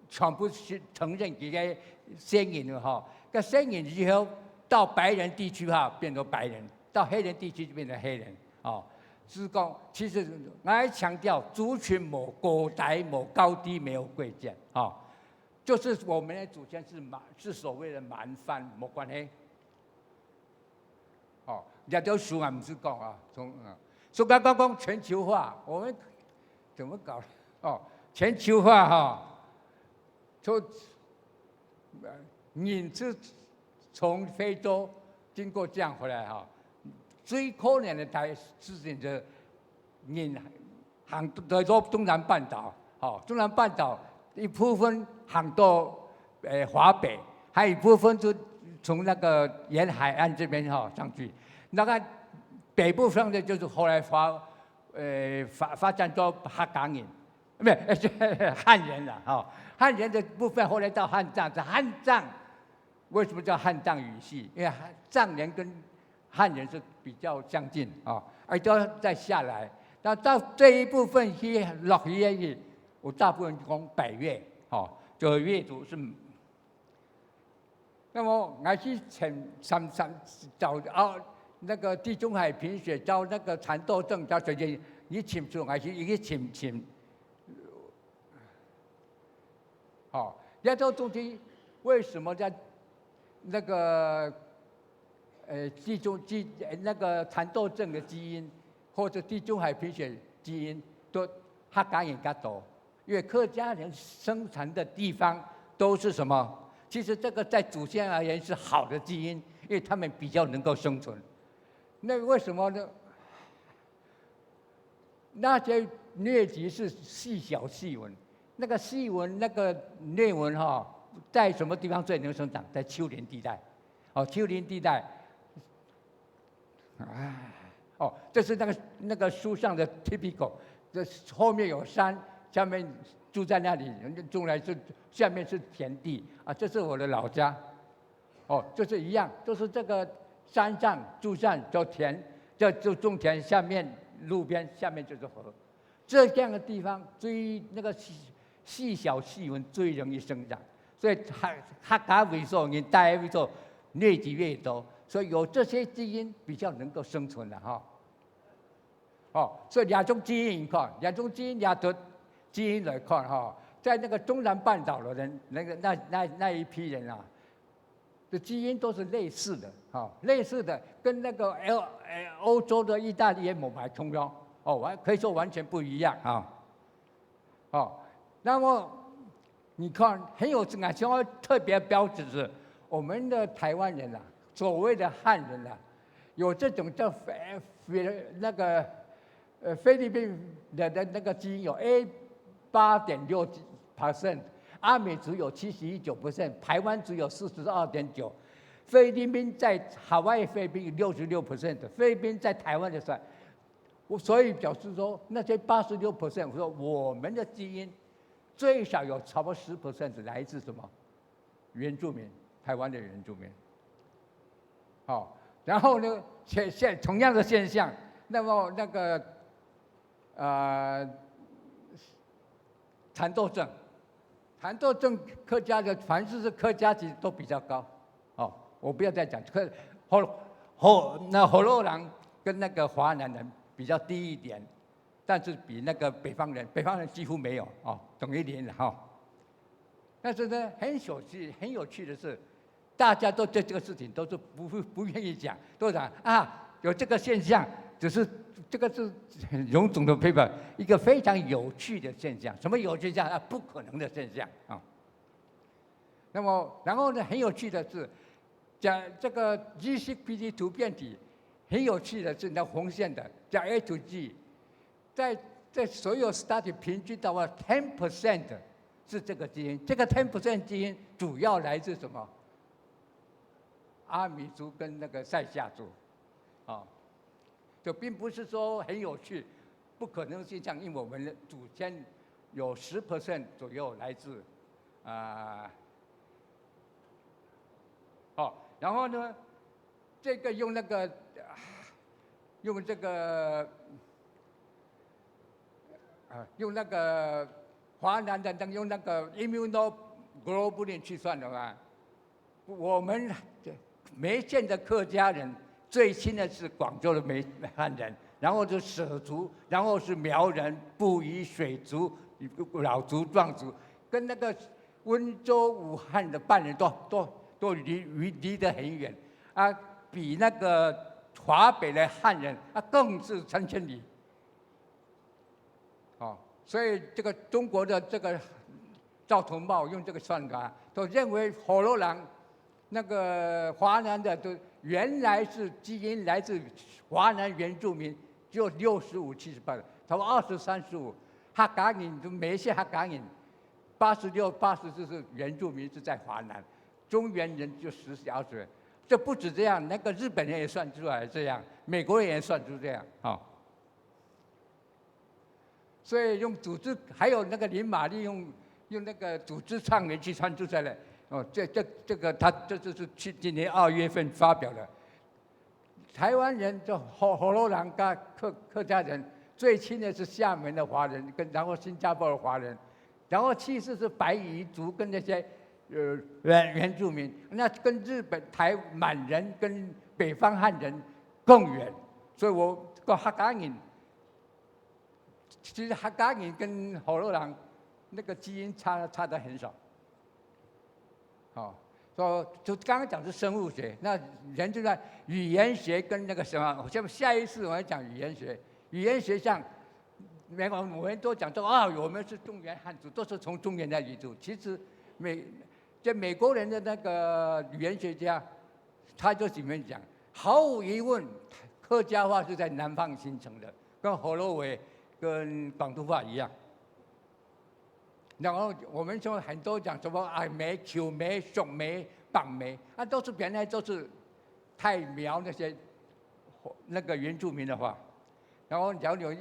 全部是承认佢个先人了哈。个先人以后到白人地区哈，变成白人；到黑人地区就变成黑人。哦，就是讲，其实我还强调，族群没有高低，没有贵贱，哦，就是我们的祖先是蛮是所谓的蛮番，没关系。 哦，人家都说啊，不是讲啊，从啊，所以刚刚讲全球化，我们怎么搞？哦，全球化哈，从呃，你是从非洲经过这样回来哈，最可怜的台事情就是你 行到中南半岛，吼，中南半岛一部分行到呃华北，还有一部分就从那个沿海岸这边吼上去。那个北部上的就是后来发呃发发展到客家人，没有汉人了哈。汉人的部分后来到汉藏，是汉藏为什么叫汉藏语系？因为藏人跟汉人是比较相近啊，而且再下来，那到这一部分去落去的，有大部分讲百越，哦，就是越族是。那么我去请三三找啊，那个地中海贫血，找那个蚕豆症，找谁去？你请出，我去一个请请。 好，亚洲中心为什么在那个呃地中基那个蚕豆症的基因或者地中海贫血基因都客家人较多？因为客家人生产的地方都是什么？其实这个在祖先而言是好的基因，因为他们比较能够生存。那为什么呢？ 那些疟疾是细小细蚊，那个细蚊那个疟蚊哈，在什么地方最能生长？在丘陵地带。哦，丘陵地带。啊，哦，这是那个那个书上的 typical，这后面有山，下面住在那里，种来是下面是田地啊，这是我的老家。 哦，就是一样，就是这个山上住山，就田，就就种田，下面路边下面就是河，这样的地方最那个细细小细蚊最容易生长，所以客客家为所人大为所疟疾越多，所以有这些基因比较能够生存的哈。 哦，所以两种基因看，两种基因也得基因来看哈，在那个中南半岛的人，那个那那那一批人啊，的基因都是类似的哈，类似的跟那个欧呃欧洲的意大利也某蛮通用哦，完可以说完全不一样啊。哦，那么你看很有这个，像特别标志是我们的台湾人啊，所谓的汉人啊，有这种叫菲菲那个呃菲律宾的的那个基因有 A 八点六 percent，阿美族有七十一九 percent，台湾族有四十二点九，菲律宾在海外菲律宾六十六 percent，菲律宾在台湾的算，我所以表示说那些八十六 percent，我说我们的基因最少有超过十 percent 来自什么？原住民，台湾的原住民。好，然后呢，现现同样的现象，那么那个呃蚕豆症，蚕豆症客家的，凡是是客家其实都比较高。哦，我不要再讲客后后那河洛人跟那个华南人比较低一点，但是比那个北方人，北方人几乎没有哦，懂一点了哈。但是呢，很有趣，很有趣的是，大家都对这个事情都是不不愿意讲，都讲啊，有这个现象，只是这个是臃肿的 paper，一个非常有趣的现象。什么有趣现象？啊，不可能的现象啊。那么，然后呢，很有趣的是，讲这个 G C P D 图片体，很有趣的是，那红线的叫 A to G，在在所有 study 平均的话，ten percent 是这个基因。这个 ten percent 基因主要来自什么？阿美族跟那个塞夏族，啊、就并不是说很有趣，不可能性像，因为我们的祖先有十 percent 左右来自啊、哦，然后呢，这个用那个用这个啊，用那个华南的，用那个 immunoglobulin 去算的话，我们梅县的客家人最亲的是广州的梅汉人，然后是畲族，然后是苗人、布依、水族、老族、壮族，跟那个温州、武汉的汉人都都都离离离得很远啊，比那个华北的汉人啊更是三千里。哦，所以这个中国的这个赵同茂用这个算法，都认为河洛人那个华南的，都原来是基因来自华南原住民，只有六十五、七十八，差不多二十、三十五。客家人就梅县客家人，八十六、八十就是原住民是在华南，中原人就十几二十。这不止这样，那个日本人也算出来这样，美国人也算出这样，哦。所以用组织，还有那个林玛丽用用那个组织串联去算出来的。哦，这这这个他这就是去今年二月份发表的。台湾人就河河洛人跟客客家人最亲的是厦门的华人，跟然后新加坡的华人，然后其次是白鱼族跟那些呃原原住民，那跟日本台满人跟北方汉人更远。所以我个客家人其实客家人跟河洛人那个基因差差得很少。哦，说就刚刚讲是生物学，那人就在语言学跟那个什么，像下一次我要讲语言学，语言学上，没有，我们都讲说啊，我们是中原汉族，都是从中原来移住。其实美在美国人的那个语言学家，他就怎么讲？毫无疑问，客家话是在南方形成的，跟河洛话、跟广东话一样。然后我们说很多讲什么矮眉、球眉、雄眉、板眉，那都是原来都是泰苗那些那个原住民的话。然后讲有，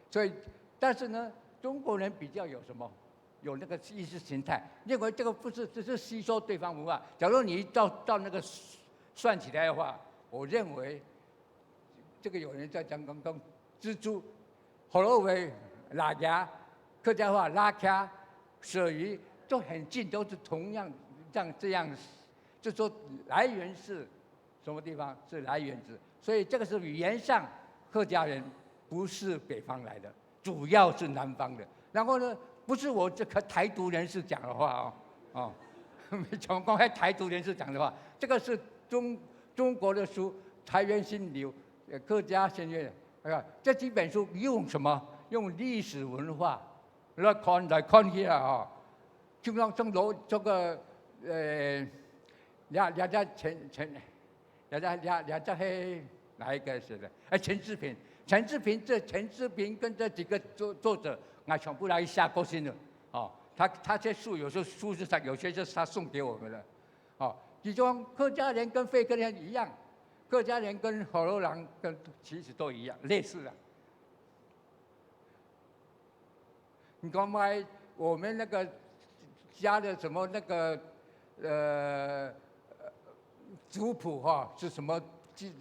所以但是呢，中国人比较有什么？有那个意识形态，认为这个不是只是吸收对方文化。假如你照照那个算起来的话，我认为这个有人在讲讲讲蜘蛛，河洛话拉牙，客家话拉卡，蛇鱼都很近，都是同样这样这样，就说来源是什么地方？是来源自，所以这个是语言上客家人不是北方来的。主要是南方的。然后呢，不是我这个台独人士讲的话哦，哦，从公开台独人士讲的话，这个是中中国的书，台湾新流，呃，客家先略，啊，这几本书用什么？用历史文化来看来看起来啊，就像像罗这个呃，两两家前前。也也也也这黑哪一个写的？哎，陈志平，陈志平这陈志平跟这几个作作者，俺全部来下过心了。哦，他他这书有时候书是他有些是他送给我们的。哦，其中客家人跟非客家人一样，客家人跟河洛人跟其实都一样，类似的。你看嘛，我们那个家的什么那个呃族谱哈，是什么晋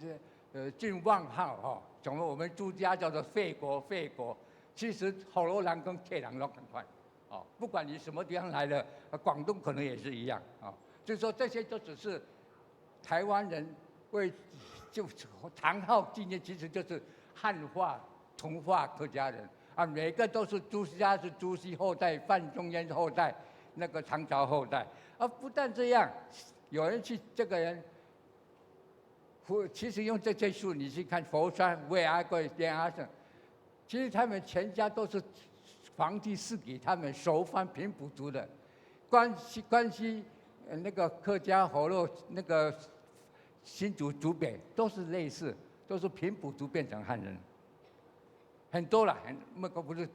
呃晋望号哈，什么我们朱家叫做费国费国，其实河洛人跟客人都很快哦，不管你什么地方来的，广东可能也是一样啊。所以说这些都只是台湾人为就唐号纪念，其实就是汉化同化客家人。啊，每个都是朱熹，他是朱熹后代，范仲淹后代，那个唐朝后代。啊，不但这样，有人去这个人，佛，其实用这些书你去看佛山、未来国、莲花省，其实他们全家都是皇帝赐给他们熟番平埔族的，关西关西呃那个客家河洛那个新竹竹北都是类似，都是平埔族变成汉人。很多了，很那个不是，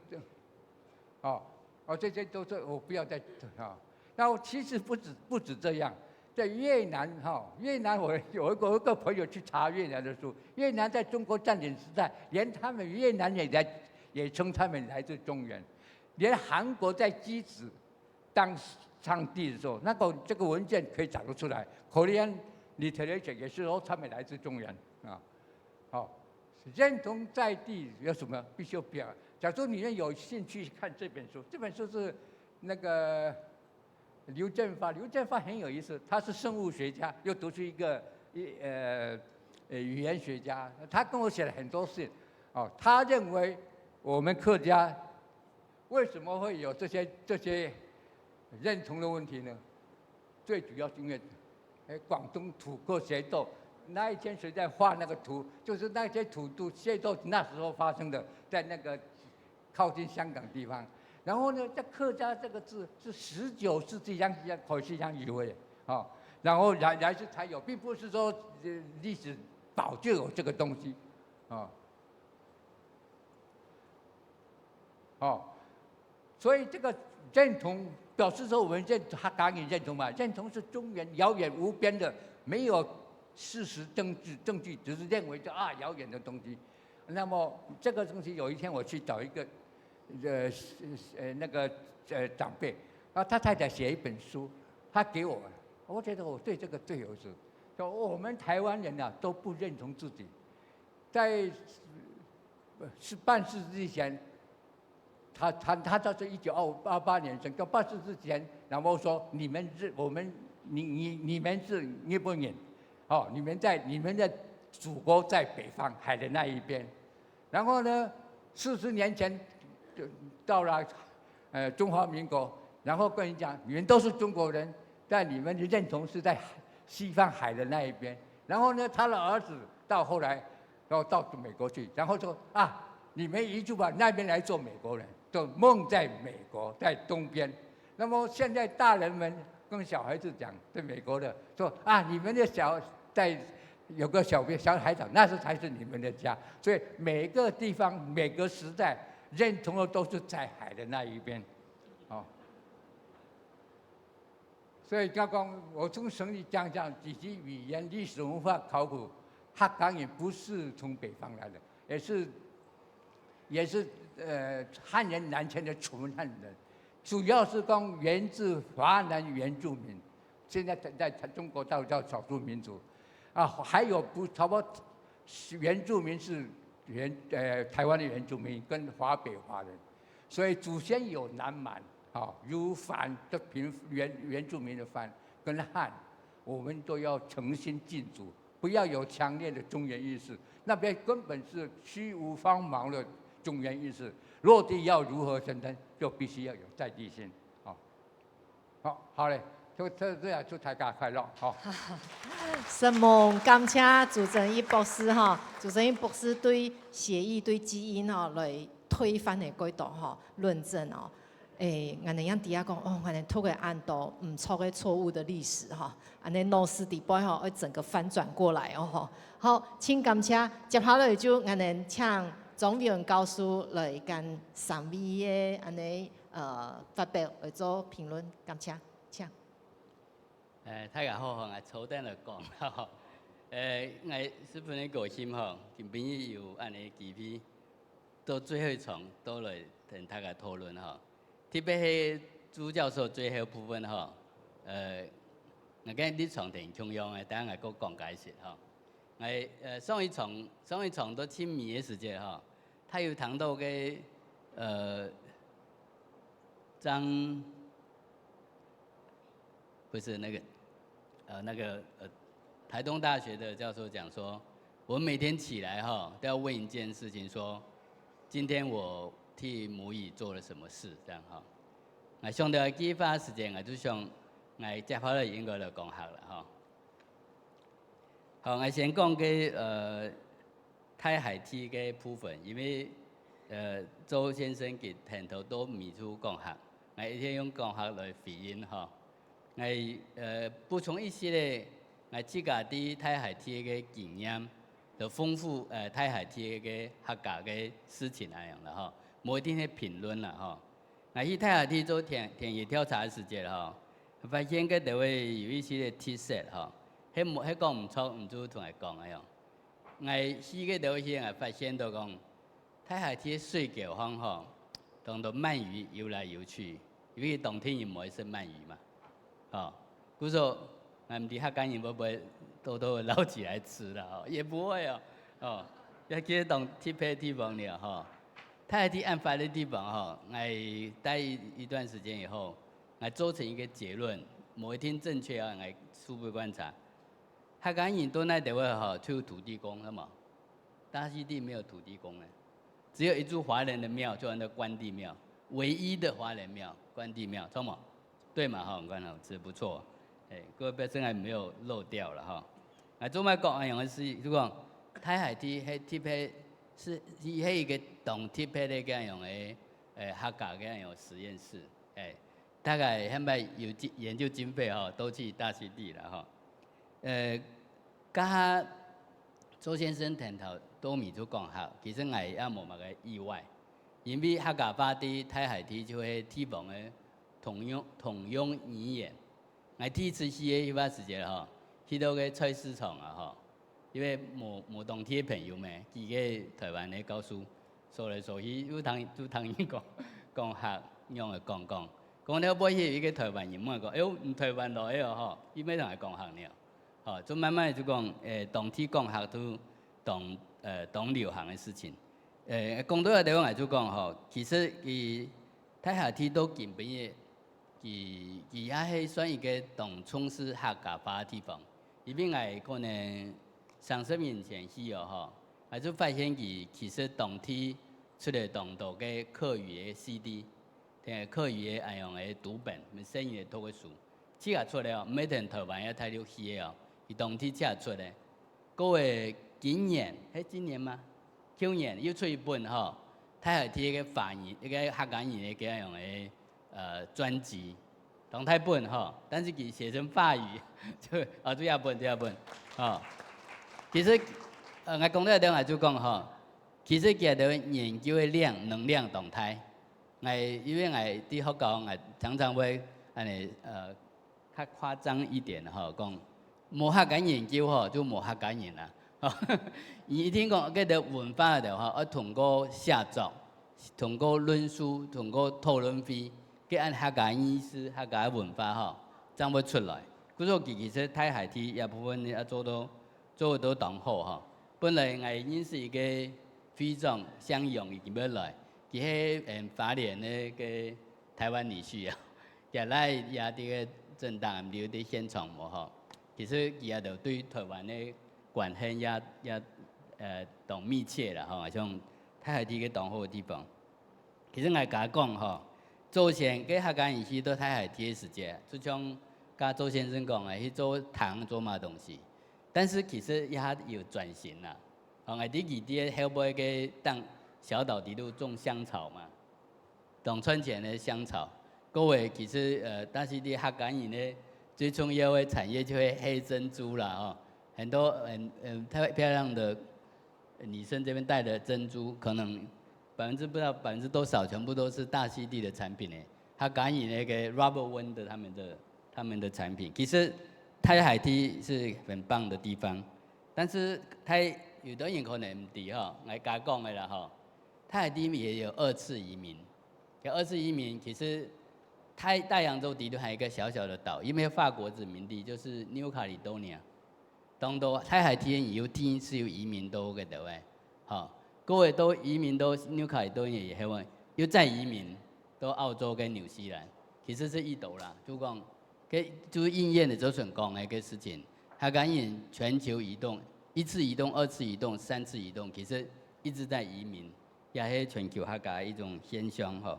哦哦，这些都是我不要再啊。然后其实不止不止这样，在越南哈，越南我有一个有一个朋友去查越南的书，越南在中国占领时代，连他们越南也来也称他们来自中原，连韩国在箕子当上帝的时候，那个这个文件可以找得出来，Korean literature 也是说他们来自中原啊。好，认同在地有什么必须要表达？假如你们有兴趣看这本书，这本书是那个刘建发，刘建发很有意思，他是生物学家，又读出一个一呃呃语言学家，他跟我写了很多信。哦，他认为我们客家为什么会有这些这些认同的问题呢？最主要是因为，哎，广东土客械斗，那一天谁在画那个图？就是那些土著械斗那时候发生的，在那个靠近香港地方。然后呢，在客家这个字是十九世纪央央开始央有的，哦，然后来来是才有，并不是说呃历史早就有这个东西，哦。哦，所以这个认同表示说我们认客家人认同嘛，认同是中原遥远无边的，没有事实证据证据，只是认为就啊遥远的东西。那么这个东西有一天我去找一个呃呃那个呃长辈，然后他太太写一本书，他给我，我觉得我对这个最有意思，说我们台湾人啊都不认同自己，在呃是半世纪前，他他他他是一九二八年生，到半世纪前，然后说你们是我们你你你们是日本人，哦，你们在你们的祖国在北方海的那一边，然后呢，四十年前就到了呃中华民国，然后跟你讲，你们都是中国人，但你们的认同是在西方海的那一边。然后呢，他的儿子到后来，然后到美国去，然后说啊，你们一句话那边来做美国人，就梦在美国，在东边。那么现在大人们跟小孩子讲，对美国的说啊，你们的小在有个小小海岛，那是才是你们的家。所以每个地方、每个时代认同的都是在海的那一边，哦。所以刚刚我从整理讲讲以及语言、历史文化考古，客家人不是从北方来的，也是也是呃汉人南迁的纯汉人，主要是讲源自华南原住民，现在在在中国大陆叫少数民族，啊，还有不差不多原住民是原呃台湾的原住民跟华北华人，所以祖先有南蛮，啊，有番的平原原住民的番跟汉，我们都要诚心敬祖，不要有强烈的中原意识，那边根本是虚无缥缈的中原意识。落地要如何生根，就必须要有在地性。好，好，好嘞，祝祝祝祝大家快乐，好。承蒙感謝朱振义博士吼，朱振义博士對血液、對基因吼來推翻个幾多吼論證哦。誒，𠊎等樣底下講，哦，𠊎等讀个恁多毋著个錯誤的歷史吼，恁呢腦屎底背吼，會整個翻轉過來哦吼。好，真感謝，接下來就𠊎等請張偉文教授來跟三位个恁呢呃發表來做評論，感謝，請。 誒，大家好，𠊎坐等來講。誒，𠊎十分个高興吼，今晡日有恁呢機會，到最後一場都來同大家討論吼。特別係朱教授最後部分吼，呃，𠊎个立場同共樣个，等下𠊎過講解釋吼。𠊎呃上一場上一場到盡尾个時節吼，他有談到个呃張 不是那個，呃，那個呃，台東大學的教授講說，我們每天起來哈，都要問一件事情說，今天我替母語做了什麼事，這樣哈。𠊎想到這句話時間，𠊎就想，𠊎接下來應該來講客了哈。好，𠊎先講个，呃，大溪地个部分，因為，呃，周先生佢頭先都毋係講客，𠊎一定用講客來回應哈。 𠊎，呃，補充一息仔，𠊎自家在大溪地个經驗，就豐富，呃，大溪地个客家个事情恁樣啦吼，無一定係評論啦吼。𠊎去大溪地做田，田野調查个時節吼，發現該兜位有一息个特色吼，係無，係講毋著，毋就同𠊎講恁樣。 𠊎去該兜去，𠊎發現到講，大溪地个水溝項吼，當多鰻魚游來游去，因為當地人無愛食鰻魚嘛，吼。故所，𠊎毋知客家人會不會偷偷地撈起來吃了吼，也不會哦，哦，也其實當特別个地方了吼。大溪地恁闊个地方吼，𠊎待一，一段時間以後，𠊎做成一個結論，無一定正確啊，𠊎初步觀察， 客家人到哪兜位吼，就有土地公，著無？大溪地沒有土地公呢，只有一座華人的廟，就安到關帝廟，唯一的華人廟，關帝廟，著無？對嘛吼，你看吼，是不錯。哎，各位表示還沒有漏掉了哈。啊，做麼講恁樣个事，就講大溪地係特別，係，係一個當特別个這樣个，呃，客家个這樣實驗室，哎，大概現在有經，研究經費吼，都去大溪地了哈。 呃，該下周先生頭先都毋就講客，其實𠊎也無麼个意外，因為客家話在大溪地就係地方个通用，通用語言。𠊎第一次去个該時節吼，去到該菜市場啊吼，因為無，無當地个朋友咩，幾個台灣个教授， 走來走去，又聽，又聽人講，講客，仰仔講講。講到尾去，一個台灣人問講：「哎喲，你台灣來个哦，吼，你愛同𠊎講客呢？」吼，就慢慢就講，誒，當地講客都當，呃，當流行个事情。誒，講到這地方，𠊎就講吼，其實佢大溪地到今晡日，佢，佢也係算一個當重視客家話个地方。因為𠊎可能三十年前去哦，吼， 𠊎就發現佢其實當地出了當多个客語个CD，聽客語个恁樣个讀本，細人仔讀个書，自家出个哦，毋係聽台灣个大陸戲个哦，佢當地自家出个。過个今年，係今年嗎？舊年又出一本吼，大溪地个華語，一個客家人个恁樣个，呃，專輯。 當大本吼，但是佢寫成華語，就，啊，就這本，就這本，吼。其實，呃，𠊎講到這，𠊎就講吼，其實佢兜研究个量、能量當大。𠊎，因為𠊎在學校，𠊎常常會恁樣，呃，較誇張一點吼，講，無客家研究吼，就無客家人啦。吼，你一定講，該兜文化个吼，愛通過寫作，通過論述，通過討論會， 該恁客家意識、客家文化吼，正會出來。故所佢其實大溪地這部分也做到，做到當好吼。本來𠊎認識一個會長向陽，佢今晡日來，佢係，嗯，花蓮个該台灣女婿啊，佢來也在該政大，毋知在現場無吼。其實佢也就對台灣个關係也，也，呃，當密切啦吼，像大溪地个當好个地方。 其實𠊎同你講吼，早先个客家人去到大溪地个時節，就像剛周先生講个，去做糖做麼个東西。但是其實也有轉型啦。吼，𠊎在佢个後背个當小島底肚種香草嘛，當賺錢个香草。各位，其實，呃，但是你客家人呢，最重要个產業就係黑珍珠啦，吼。很多，很，很，太漂亮的 女生這邊戴的珍珠，可能百分之不知道百分之多少，全部都是大溪地的產品欸。他感應那個 Robert Wonder 他們的，他們的產品。其實大溪地是很棒的地方，但是大，有的人可能毋知吼，𠊎加講个啦吼，大溪地也有二次移民。有二次移民，其實大，大洋洲底肚還有一個小小的島，因為法國殖民地就是 New Caledonia。 當多大溪地人有第一次有移民到該兜欸，吼，過後都移民到New Caledonia以後，又再移民到澳洲跟紐西蘭，其實係一兜啦，就講，該，就應驗了周純講个該事情，他感應全球移動，一次移動、二次移動、三次移動，其實一直在移民。也係全球客家一種現象吼。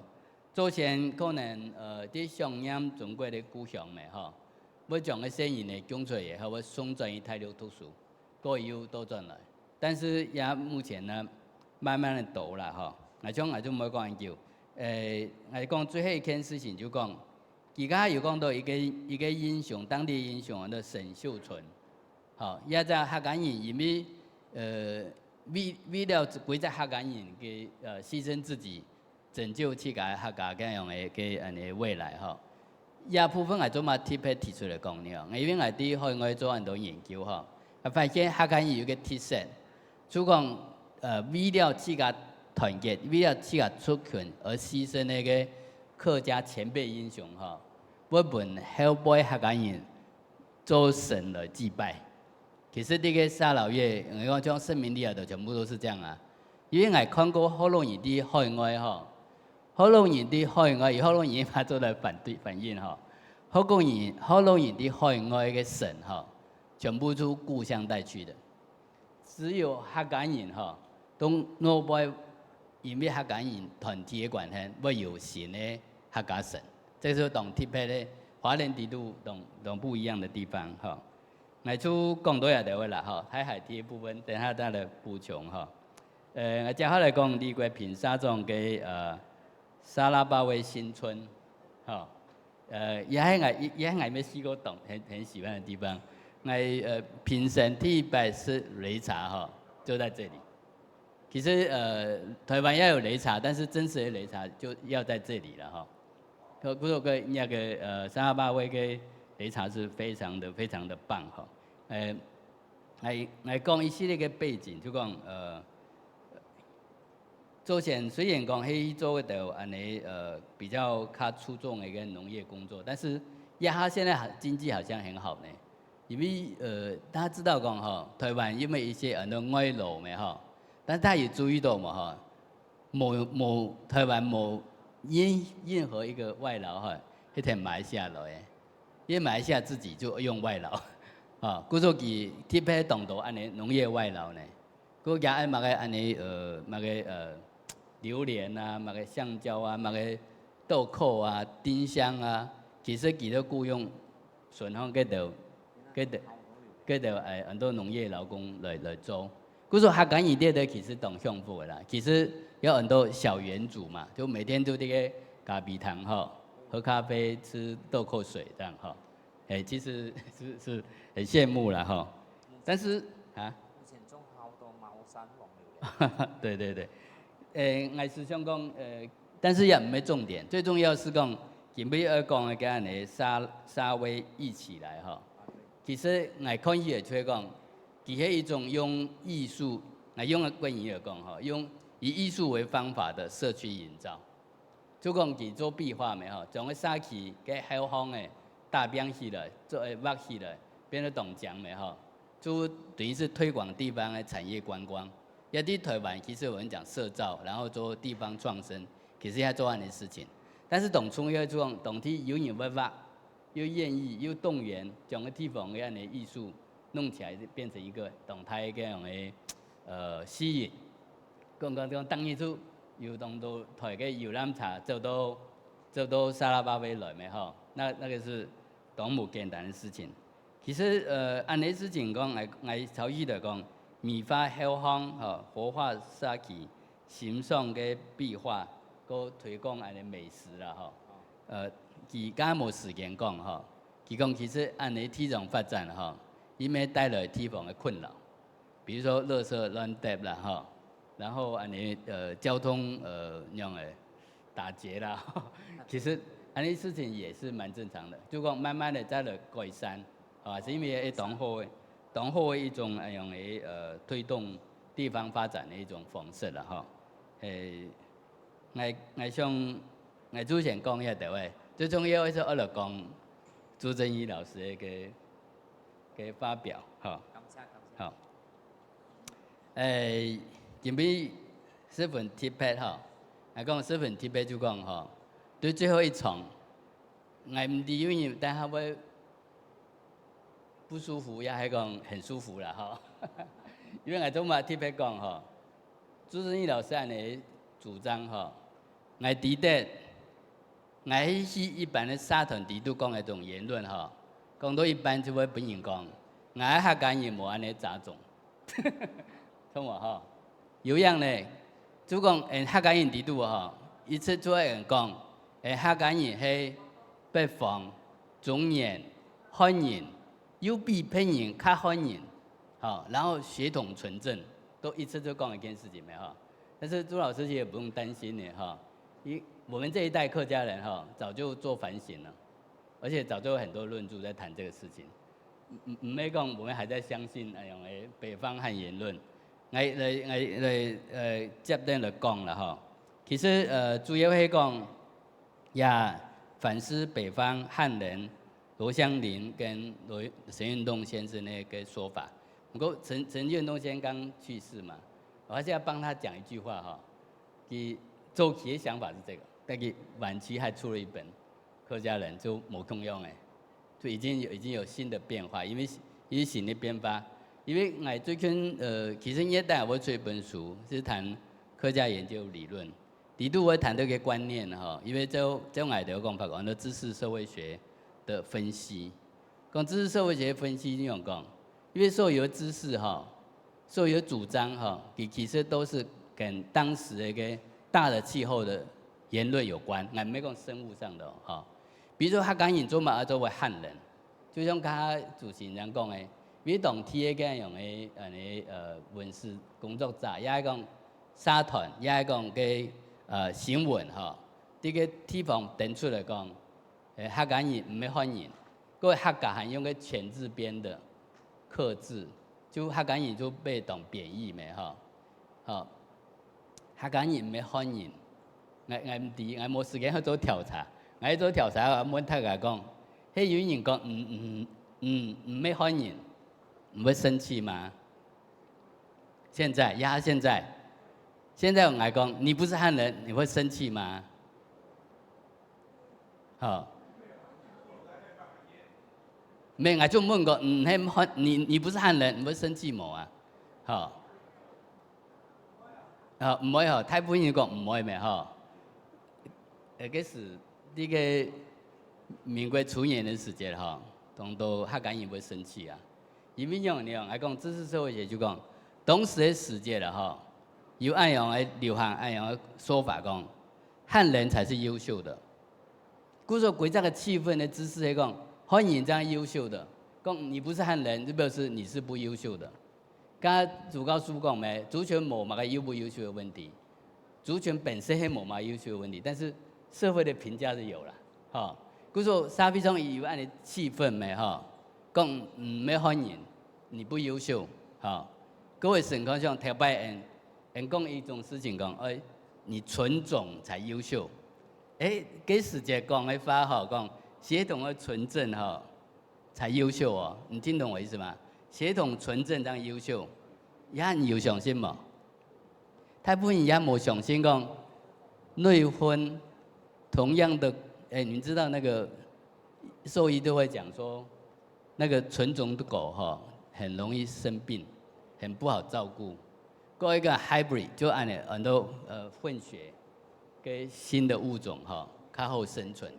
祖先可能呃，在想念中國个故鄉咩吼，會將个細人仔供出來以後，會送轉去大陸讀書，過又倒轉來。但是也目前呢，慢慢个倒啦吼。𠊎想𠊎就毋會講恁久。誒，𠊎講最後一件事情就講，佢頭下有講到一個一個英雄，當地英雄安到沈秀春。 吼，這隻客家人因為呃，為為了歸隻客家人个呃犧牲自己，拯救自家客家恁樣个个恁樣个未來吼。這部分𠊎做麼特別提出來講呢？因為𠊎在海外做恁多研究吼，啊發現客家人有一個特色，就講呃為了自家團結，為了自家族群而犧牲个个客家前輩英雄吼，會分後輩客家人做神來祭拜。 其實這個沙勞越，𠊎講像聖米利亞的全部都是這樣啊。因為𠊎看過學老人在海外吼，學老人在海外，學老人嘛做得反對反應吼。學老人學老人在海外个神吼，全部都故鄉帶去的。只有客家人吼，都外背因為客家人團體个關係，會有新个客家神。這是當特別个，華人地圖當當不一樣的地方吼。 𠊎就講到這兜仔啦吼，大概第一部分，等下再來補充吼。呃，𠊎接下來講李國平社長个呃沙拉巴威新村吼。呃，也係𠊎也係𠊎乜試過當很很喜歡的地方。𠊎呃平生第一擺食擂茶吼，就在這裡。 其實呃，台灣也有擂茶，但是真實的擂茶就要在這裡了哈。可不過那個呃，沙拉巴威个擂茶是非常的非常的棒哈。呃，來來講一系列个背景，就講呃，祖先雖然講係做个兜恁呢呃比較較出眾的一個農業工作，但是這下現在好經濟好像很好呢。 因為呃，大家知道講吼，台灣因為一些很多外勞咩吼，但大家有注意到無吼？無無台灣無任任何一個外勞吼，去聽馬來西亞來个，因為馬來西亞自己就用外勞，啊，故所佢特別當多恁呢農業外勞呢。 佢也愛麼个恁呢呃，麼个呃，榴槤啊，麼个香蕉啊，麼个豆蔻啊，丁香啊，其實佢都雇用順豐該兜，該兜，該兜誒，很多農業勞工來來做。故所客家人這兜其實當幸福个啦，其實有很多小園主嘛，就每天就在該咖啡廳吼，喝咖啡，吃豆蔻水這樣吼。 誒，其實是是很羨慕啦吼。但是啊，以前種好多貓山王榴槤。對對對，誒，𠊎係想講，呃，但是也毋係重點，最重要係講，今晡日愛講个該恁呢沙沙威一起來吼。其實𠊎看起來就係講，佢係一種用藝術，𠊎用个國語來講吼，用以藝術為方法的社區營造。 就講佢做壁畫咩吼，將个社區个後巷个打拚起來，做誒畫起來，變到當靚咩吼，就等於是推廣地方个產業觀光。也在台灣，其實我們講社造，然後做地方創生，其實也做恁樣个事情。但是當重要就講，當地有人會畫，又願意又動員，將个地方个恁樣个藝術弄起來，變成一個當大个恁樣个呃吸引。 講講講，當日就有當多台个遊覽車走到走到沙拉巴威來咩吼，那那個是多麼簡單的事情。其實呃，恁呢事情講，𠊎𠊎頭先來講，美化後巷吼，活化社區，欣賞个壁畫，過推廣恁呢美食啦吼。呃，佢剛剛無時間講吼，佢講其實恁呢地方發展吼，因為帶來地方个困擾。 比如說垃圾亂擲啦吼，然後恁呢呃交通呃恁樣誒打結啦，其實恁呢事情也是蠻正常的，就講慢慢的再來改善，啊，係因為誒當好誒，當好誒一種恁樣誒呃推動地方發展的一種方式啦吼。誒，𠊎𠊎想𠊎之前講一下對毋對？最重要係愛來講朱振義老師个个發表吼。感謝感謝。好。 誒，今晡日十分特別吼，𠊎講十分特別就講吼，對最後一場，𠊎毋知因為等下會不舒服，也係講很舒服啦吼。因為𠊎做麼特別講吼，朱振義老師恁呢主張吼，𠊎知得，𠊎去一般个社團裡肚講个這種言論吼，講到一半就會分人講，𠊎客家人無恁呢雜種，懂無吼？有影呢，就講𠊎客家人裡肚吼，一直就會有人講，𠊎客家人係北方、中原、漢人，又比別人較漢人，吼，然後血統純正，都一直就講一件事情个吼。但是朱老師其實也不用擔心的哈，因為我們這一代客家人哈，早就做反省了，而且早就有很多論著在談這個事情。毋，毋，毋係講我們還在相信那種，誒，北方漢言論，來，來，來，來，呃，接等來講了哈。其實，呃，主要係講，也反思北方漢人羅香林跟羅，陳運棟先生那個說法。不過陳，陳運棟先生剛去世嘛，我還是要幫他講一句話哈。佢早期的想法是這個，但佢晚期還出了一本《客家人》，就無共樣誒，就已經有，已經有新的變化，因為，因為新的變化，因為𠊎最近，呃，其實這禮拜𠊎出一本書，是談客家研究理論。 裡肚會談到一個觀念吼，因為這，這𠊎兜講法講，安到知識社會學的分析。講知識社會學分析怎樣講？因為所有的知識吼，所有的主張吼，佢其實都是跟當時的一個大的氣候的言論有關。𠊎毋係講生物上的吼。比如說客家人做麼个做為漢人，就像剛剛主持人講的，因為當地的這樣的，呃，文史工作者，也係講 社團，也係講个，呃，新聞吼，這個地方登出來講，誒，客家人毋係漢人，各位客家還用个權字邊的客字，就客家人就被當貶義咩吼。吼，客家人毋係漢人，𠊎，𠊎毋知，𠊎無時間去做調查，𠊎去做調查，𠊎問大家講，係有人講，嗯，嗯，嗯，毋係漢人，毋會生氣嗎？ 現在，呀，現在，現在𠊎講，你不是漢人，你會生氣嗎？好，無，𠊎就問過，嗯，你，你不是漢人，你會生氣無啊？好，啊，毋會吼，大部分人講毋會咩吼。呃，該時，這個民國初年的時節吼，當多客家人會生氣啊。 因為仰般呢，𠊎講知識社會學就講，當時个時節了吼，有恁樣个流行恁樣个說法講，漢人才是優秀的。故所歸隻个氣氛个知識係講，漢人正優秀的，講你不是漢人，就表示你是不優秀的。剛剛朱教授講咩，族群無麼个優不優秀的問題， 族群本身係無麼優秀个問題，但是社會个評價係有啦，吼。故所社會上有恁呢氣氛咩，吼，講，嗯，毋係漢人，你不優秀，吼。各位想看像頭擺𠊎，𠊎講一種事情講，哎，你純種才優秀。哎，該時節講个話吼，講血統个純正吼， 才優秀哦。你聽懂我意思嗎？血統純正正優秀，也你有相信無？大部分人也無相信講，內分同樣的，哎，你知道那個獸醫都會講說，那個純種的狗哈，很容易生病，很不好照顧。過一個 hybrid 就恁呢，很多，呃，混血， 个新的物種吼，較好生存。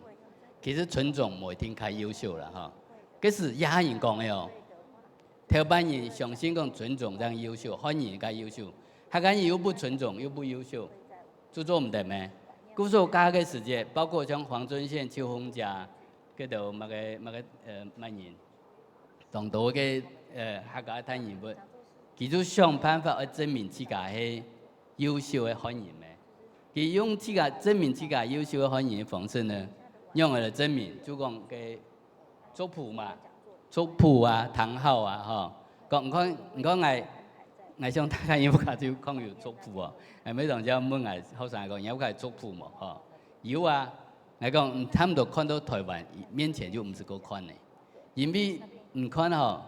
其實純種無一定較優秀啦吼。該時也有人講个哦，頭擺人相信講純種正優秀，漢人較優秀，客家人又不純種又不優秀，就做毋得咩？故所該个時節，包括像黃遵憲、邱宏甲，該兜麼个麼个，呃，麼人，當多个，呃，客家大人物，佢就想辦法愛證明自家係 優秀个漢人咩？佢用自家證明自家優秀个漢人个方式呢，仰般來證明？就講个族譜嘛，族譜啊，堂號啊，吼。講，你看，你看𠊎，𠊎想大家應該就講有族譜哦。𠊎每當時問𠊎後生講，你有看族譜無？吼，有啊。𠊎講，嗯，差不多看到台灣面前就毋使過看呢。因為你看吼，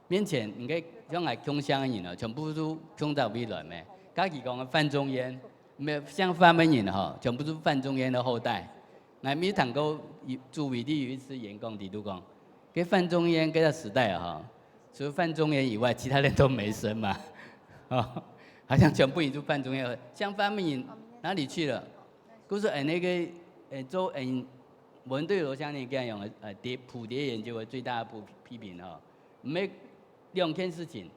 面前，你个像𠊎共鄉个人哦，全部都共到未來咩？家己講个范仲淹，無，像范个人吼，全部都范仲淹个後代。𠊎有聽過有，朱偉立有一次演講，佢都講，該范仲淹該个時代啊，吼，除了范仲淹以外，其他人都沒生嘛。哦，好像全部人都范仲淹，像范个人，哪裡去了？故所恁呢个，呃，做恁文對羅香林這樣用的，呃，蝶，蝴蝶研究的最大的批，批評哦，毋係兩件事情。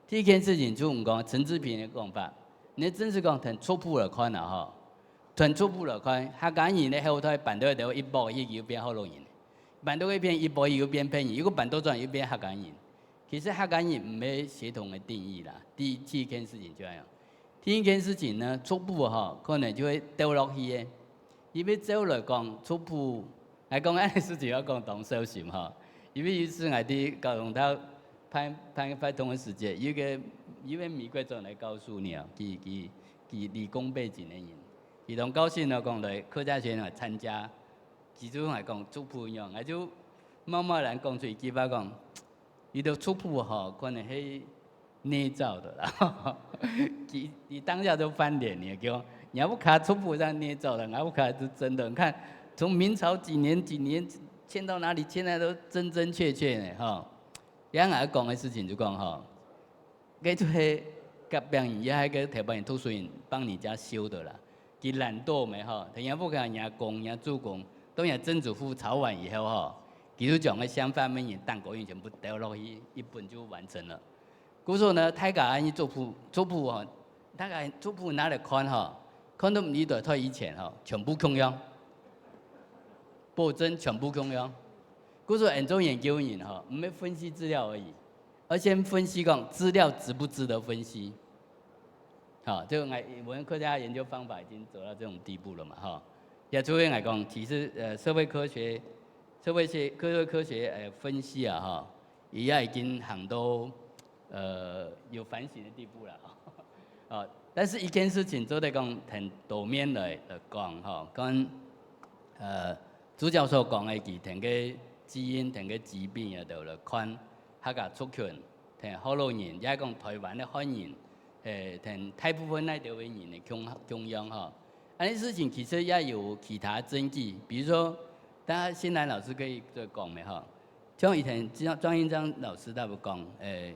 第一件事情就毋講陳志平的講法，你真係講同族譜來看啊吼，同族譜來看，客家人的後代搬到一个一百一九變福佬人，搬到一片一百一九變白人，又過搬到轉又變客家人。其實客家人毋係血統的定義啦，第一，第一件事情就恁樣。 第一件事情呢，族譜吼，可能就會掉落去个。因為照來講，族譜，𠊎講恁呢事情愛講當小心吼。因為有一次𠊎在高雄大辦，辦活動个時節，有一个，有一个美國轉來教授呢，佢，佢，佢理工背景个人，佢同教授呢講來客家學院來參加，其中來講族譜樣，𠊎就貿貿然講出一句話講， 佢个族譜吼，可能係捏造的啦。佢，佢當下就翻臉，你講，你屋下族譜上捏造的，𠊎屋下是真的。你看，從明朝幾年幾年遷到哪裡，現在都真真切切呢，吼。這下𠊎講个事情就講吼，該就係隔壁人，也係个頭擺人讀書人幫你家修的啦。 佢懶惰咩吼，同人屋下人阿公、人阿祖公，當人曾祖父吵完以後吼，佢就將个想法乜人蛋糕印全部丟落去，一本就完成了。故所呢，大家恁樣族譜，族譜吼，大家族譜拿來看吼，看到你對退以前吼，全部共樣，保證全部共樣。故所恁做研究人吼，毋係分析資料而已，而且分析講資料值不值得分析。 好，就𠊎，我們客家研究方法已經走到這種地步了嘛，吼。也所以來講，其實，呃，社會科學，社會學，社會科學，呃，分析啊，吼，佢也已經行到，呃，有反省的地步了，吼。哦，但是一件事情做得講很多面來，來講，吼，跟，呃，朱教授講个，佢同个基因、同个疾病啊，都來看客家族群，同福佬人，也係講台灣个漢人， 誒，同大部分該兜个人个共，共樣吼。恁呢事情其實也有其他證據，比如說，大家新蘭老師可以再講个吼，像以前莊，莊英章老師佢有講，誒，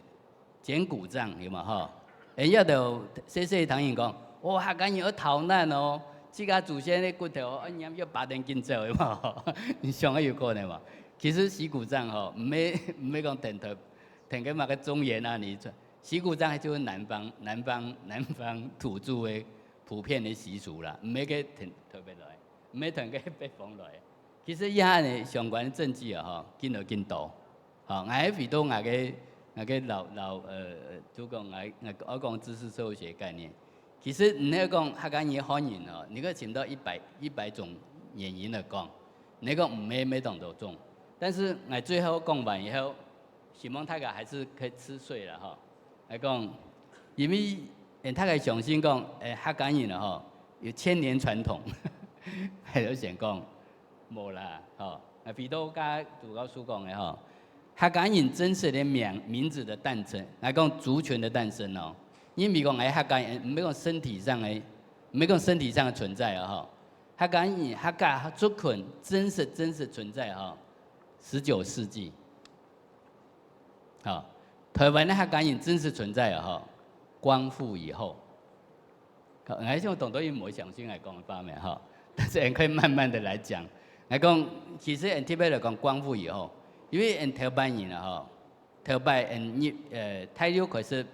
剪骨葬有無吼？誒，也就細細聽人講，哦，客家人愛逃難哦，自家祖先个骨頭哦，愛拈，愛拔等緊走有無？你想啊有可能無？其實洗骨葬吼，毋係，毋係講等頭，等个麼个中原啊，你 洗骨葬就係南方，南方，南方土著个普遍个習俗啦，毋係个特，特別來，毋係同个北方來。其實這下呢，相關證據啊，吼，緊來緊多。吼，𠊎回到𠊎个，𠊎个老，老，呃，就講𠊎，𠊎，𠊎講知識社會學概念。其實毋係講客家人、漢人哦，你可以尋到一百，一百種原因來講，你講毋係，毋係當多種。但是𠊎最後講完以後， 希望大家還是可以吃水啦吼。來講，因為，誒，大家相信講，誒，客家人啊吼，有千年傳統，還有想講，無啦，吼。啊，回到剛才朱教授講个吼，客家人真實个名，名字的誕生，來講族群的誕生哦。因為講，誒，客家人，毋係講身體上个，毋係講身體上个存在啊吼。客家人，客家族群真實，真實存在吼，十九世紀。 吼，台灣个客家人真實存在啊吼，光復以後。好，𠊎想當多人無相信𠊎講个話咩吼，但是𠊎可以慢慢的來講。𠊎講，其實𠊎特別來講光復以後，因為𠊎頭擺人啊吼，頭擺𠊎日，呃，大陸開始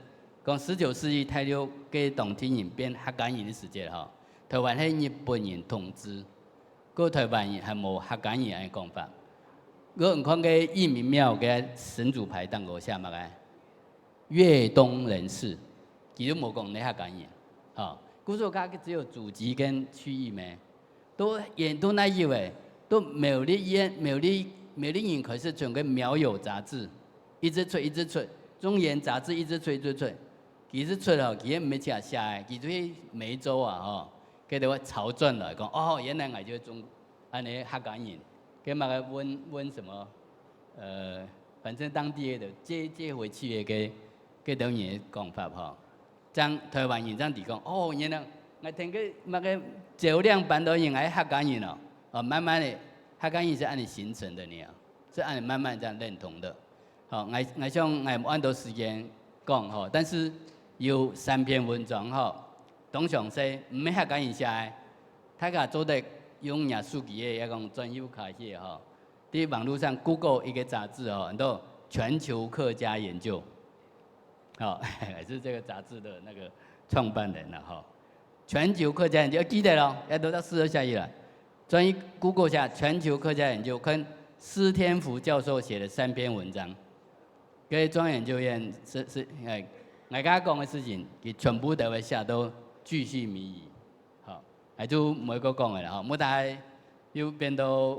講十九世紀大陸个當地人變客家人个時節吼，台灣係日本人統治。 過台灣人還無客家人恁講法。過你看个義民廟个神主牌頂高寫麼个？越冬人氏，佢都無講你客家人，吼。故所佢只有祖籍跟區域咩？都原都哪有誒？都苗栗縣，苗栗，苗栗人開始出个苗友雜誌，一直出一直出，中原雜誌一直出一直出，佢一直出吼，佢也毋係自家寫个，佢就去梅州啊吼，佢就會潮轉來講，哦，原來𠊎就係中 恁呢客家人，該麼个問，問什麼，呃，反正當地个借，借回去个，該兜人个講法吼。正台灣人正知講，哦，原來𠊎聽个麼个酒量搬到人，𠊎客家人哦，哦，慢慢的，客家人是恁呢形成的呢，是恁呢慢慢這樣認同的。好，𠊎，𠊎想𠊎無恁多時間講吼，但是有三篇文章吼，當詳細，毋係客家人寫个，大家做得用若手機个，也講轉右下去吼，在網路上Google一個雜誌吼，很多全球客家研究，好，也是這個雜誌的那個創辦人了吼。全球客家研究，要記得咯，要都到四二下一了。專一Google下全球客家研究，跟施天福教授寫的三篇文章。 該中央研究院係，係，欸，𠊎頭先講个事情，佢全部都會寫到巨細靡遺，吼，𠊎就毋會過講个啦，吼，毋好大家又變到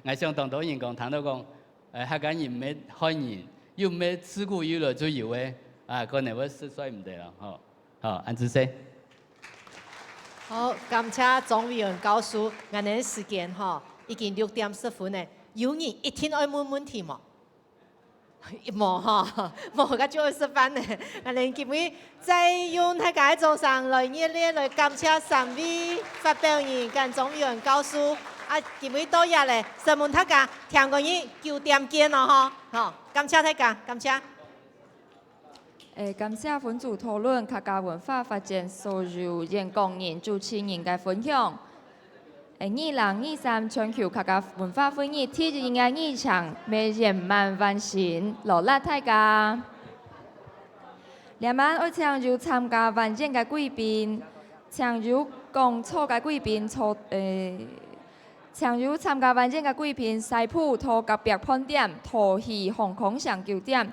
，𠊎想當多人講，聽到講，欸，客家人毋係漢人，又毋係自古以來就有个，啊，可能會失算毋得了，吼。好，恁仔細。好，感謝莊維源教授，𠊎等時間吼，已經六點十分了，有人一定愛問問題無？ 無吼，無，該就愛食飯呢。𠊎等今晡日再用大家个掌聲來熱烈來感謝三位發表人，跟莊維源教授。啊，今晡日到這了，承蒙大家，聽過日九點見哦吼。好，感謝大家，感謝。 欸，感謝分組討論客家文化發展所有演講人、主持人个分享。欸，二零二三全球客家文化會議第一日个議程乜圓滿完成，勞力大家。這滿愛請有參加晚宴个貴賓，請有講座个貴賓坐，欸，請有參加晚宴个貴賓徙步到隔壁飯店，桃喜航空城酒店。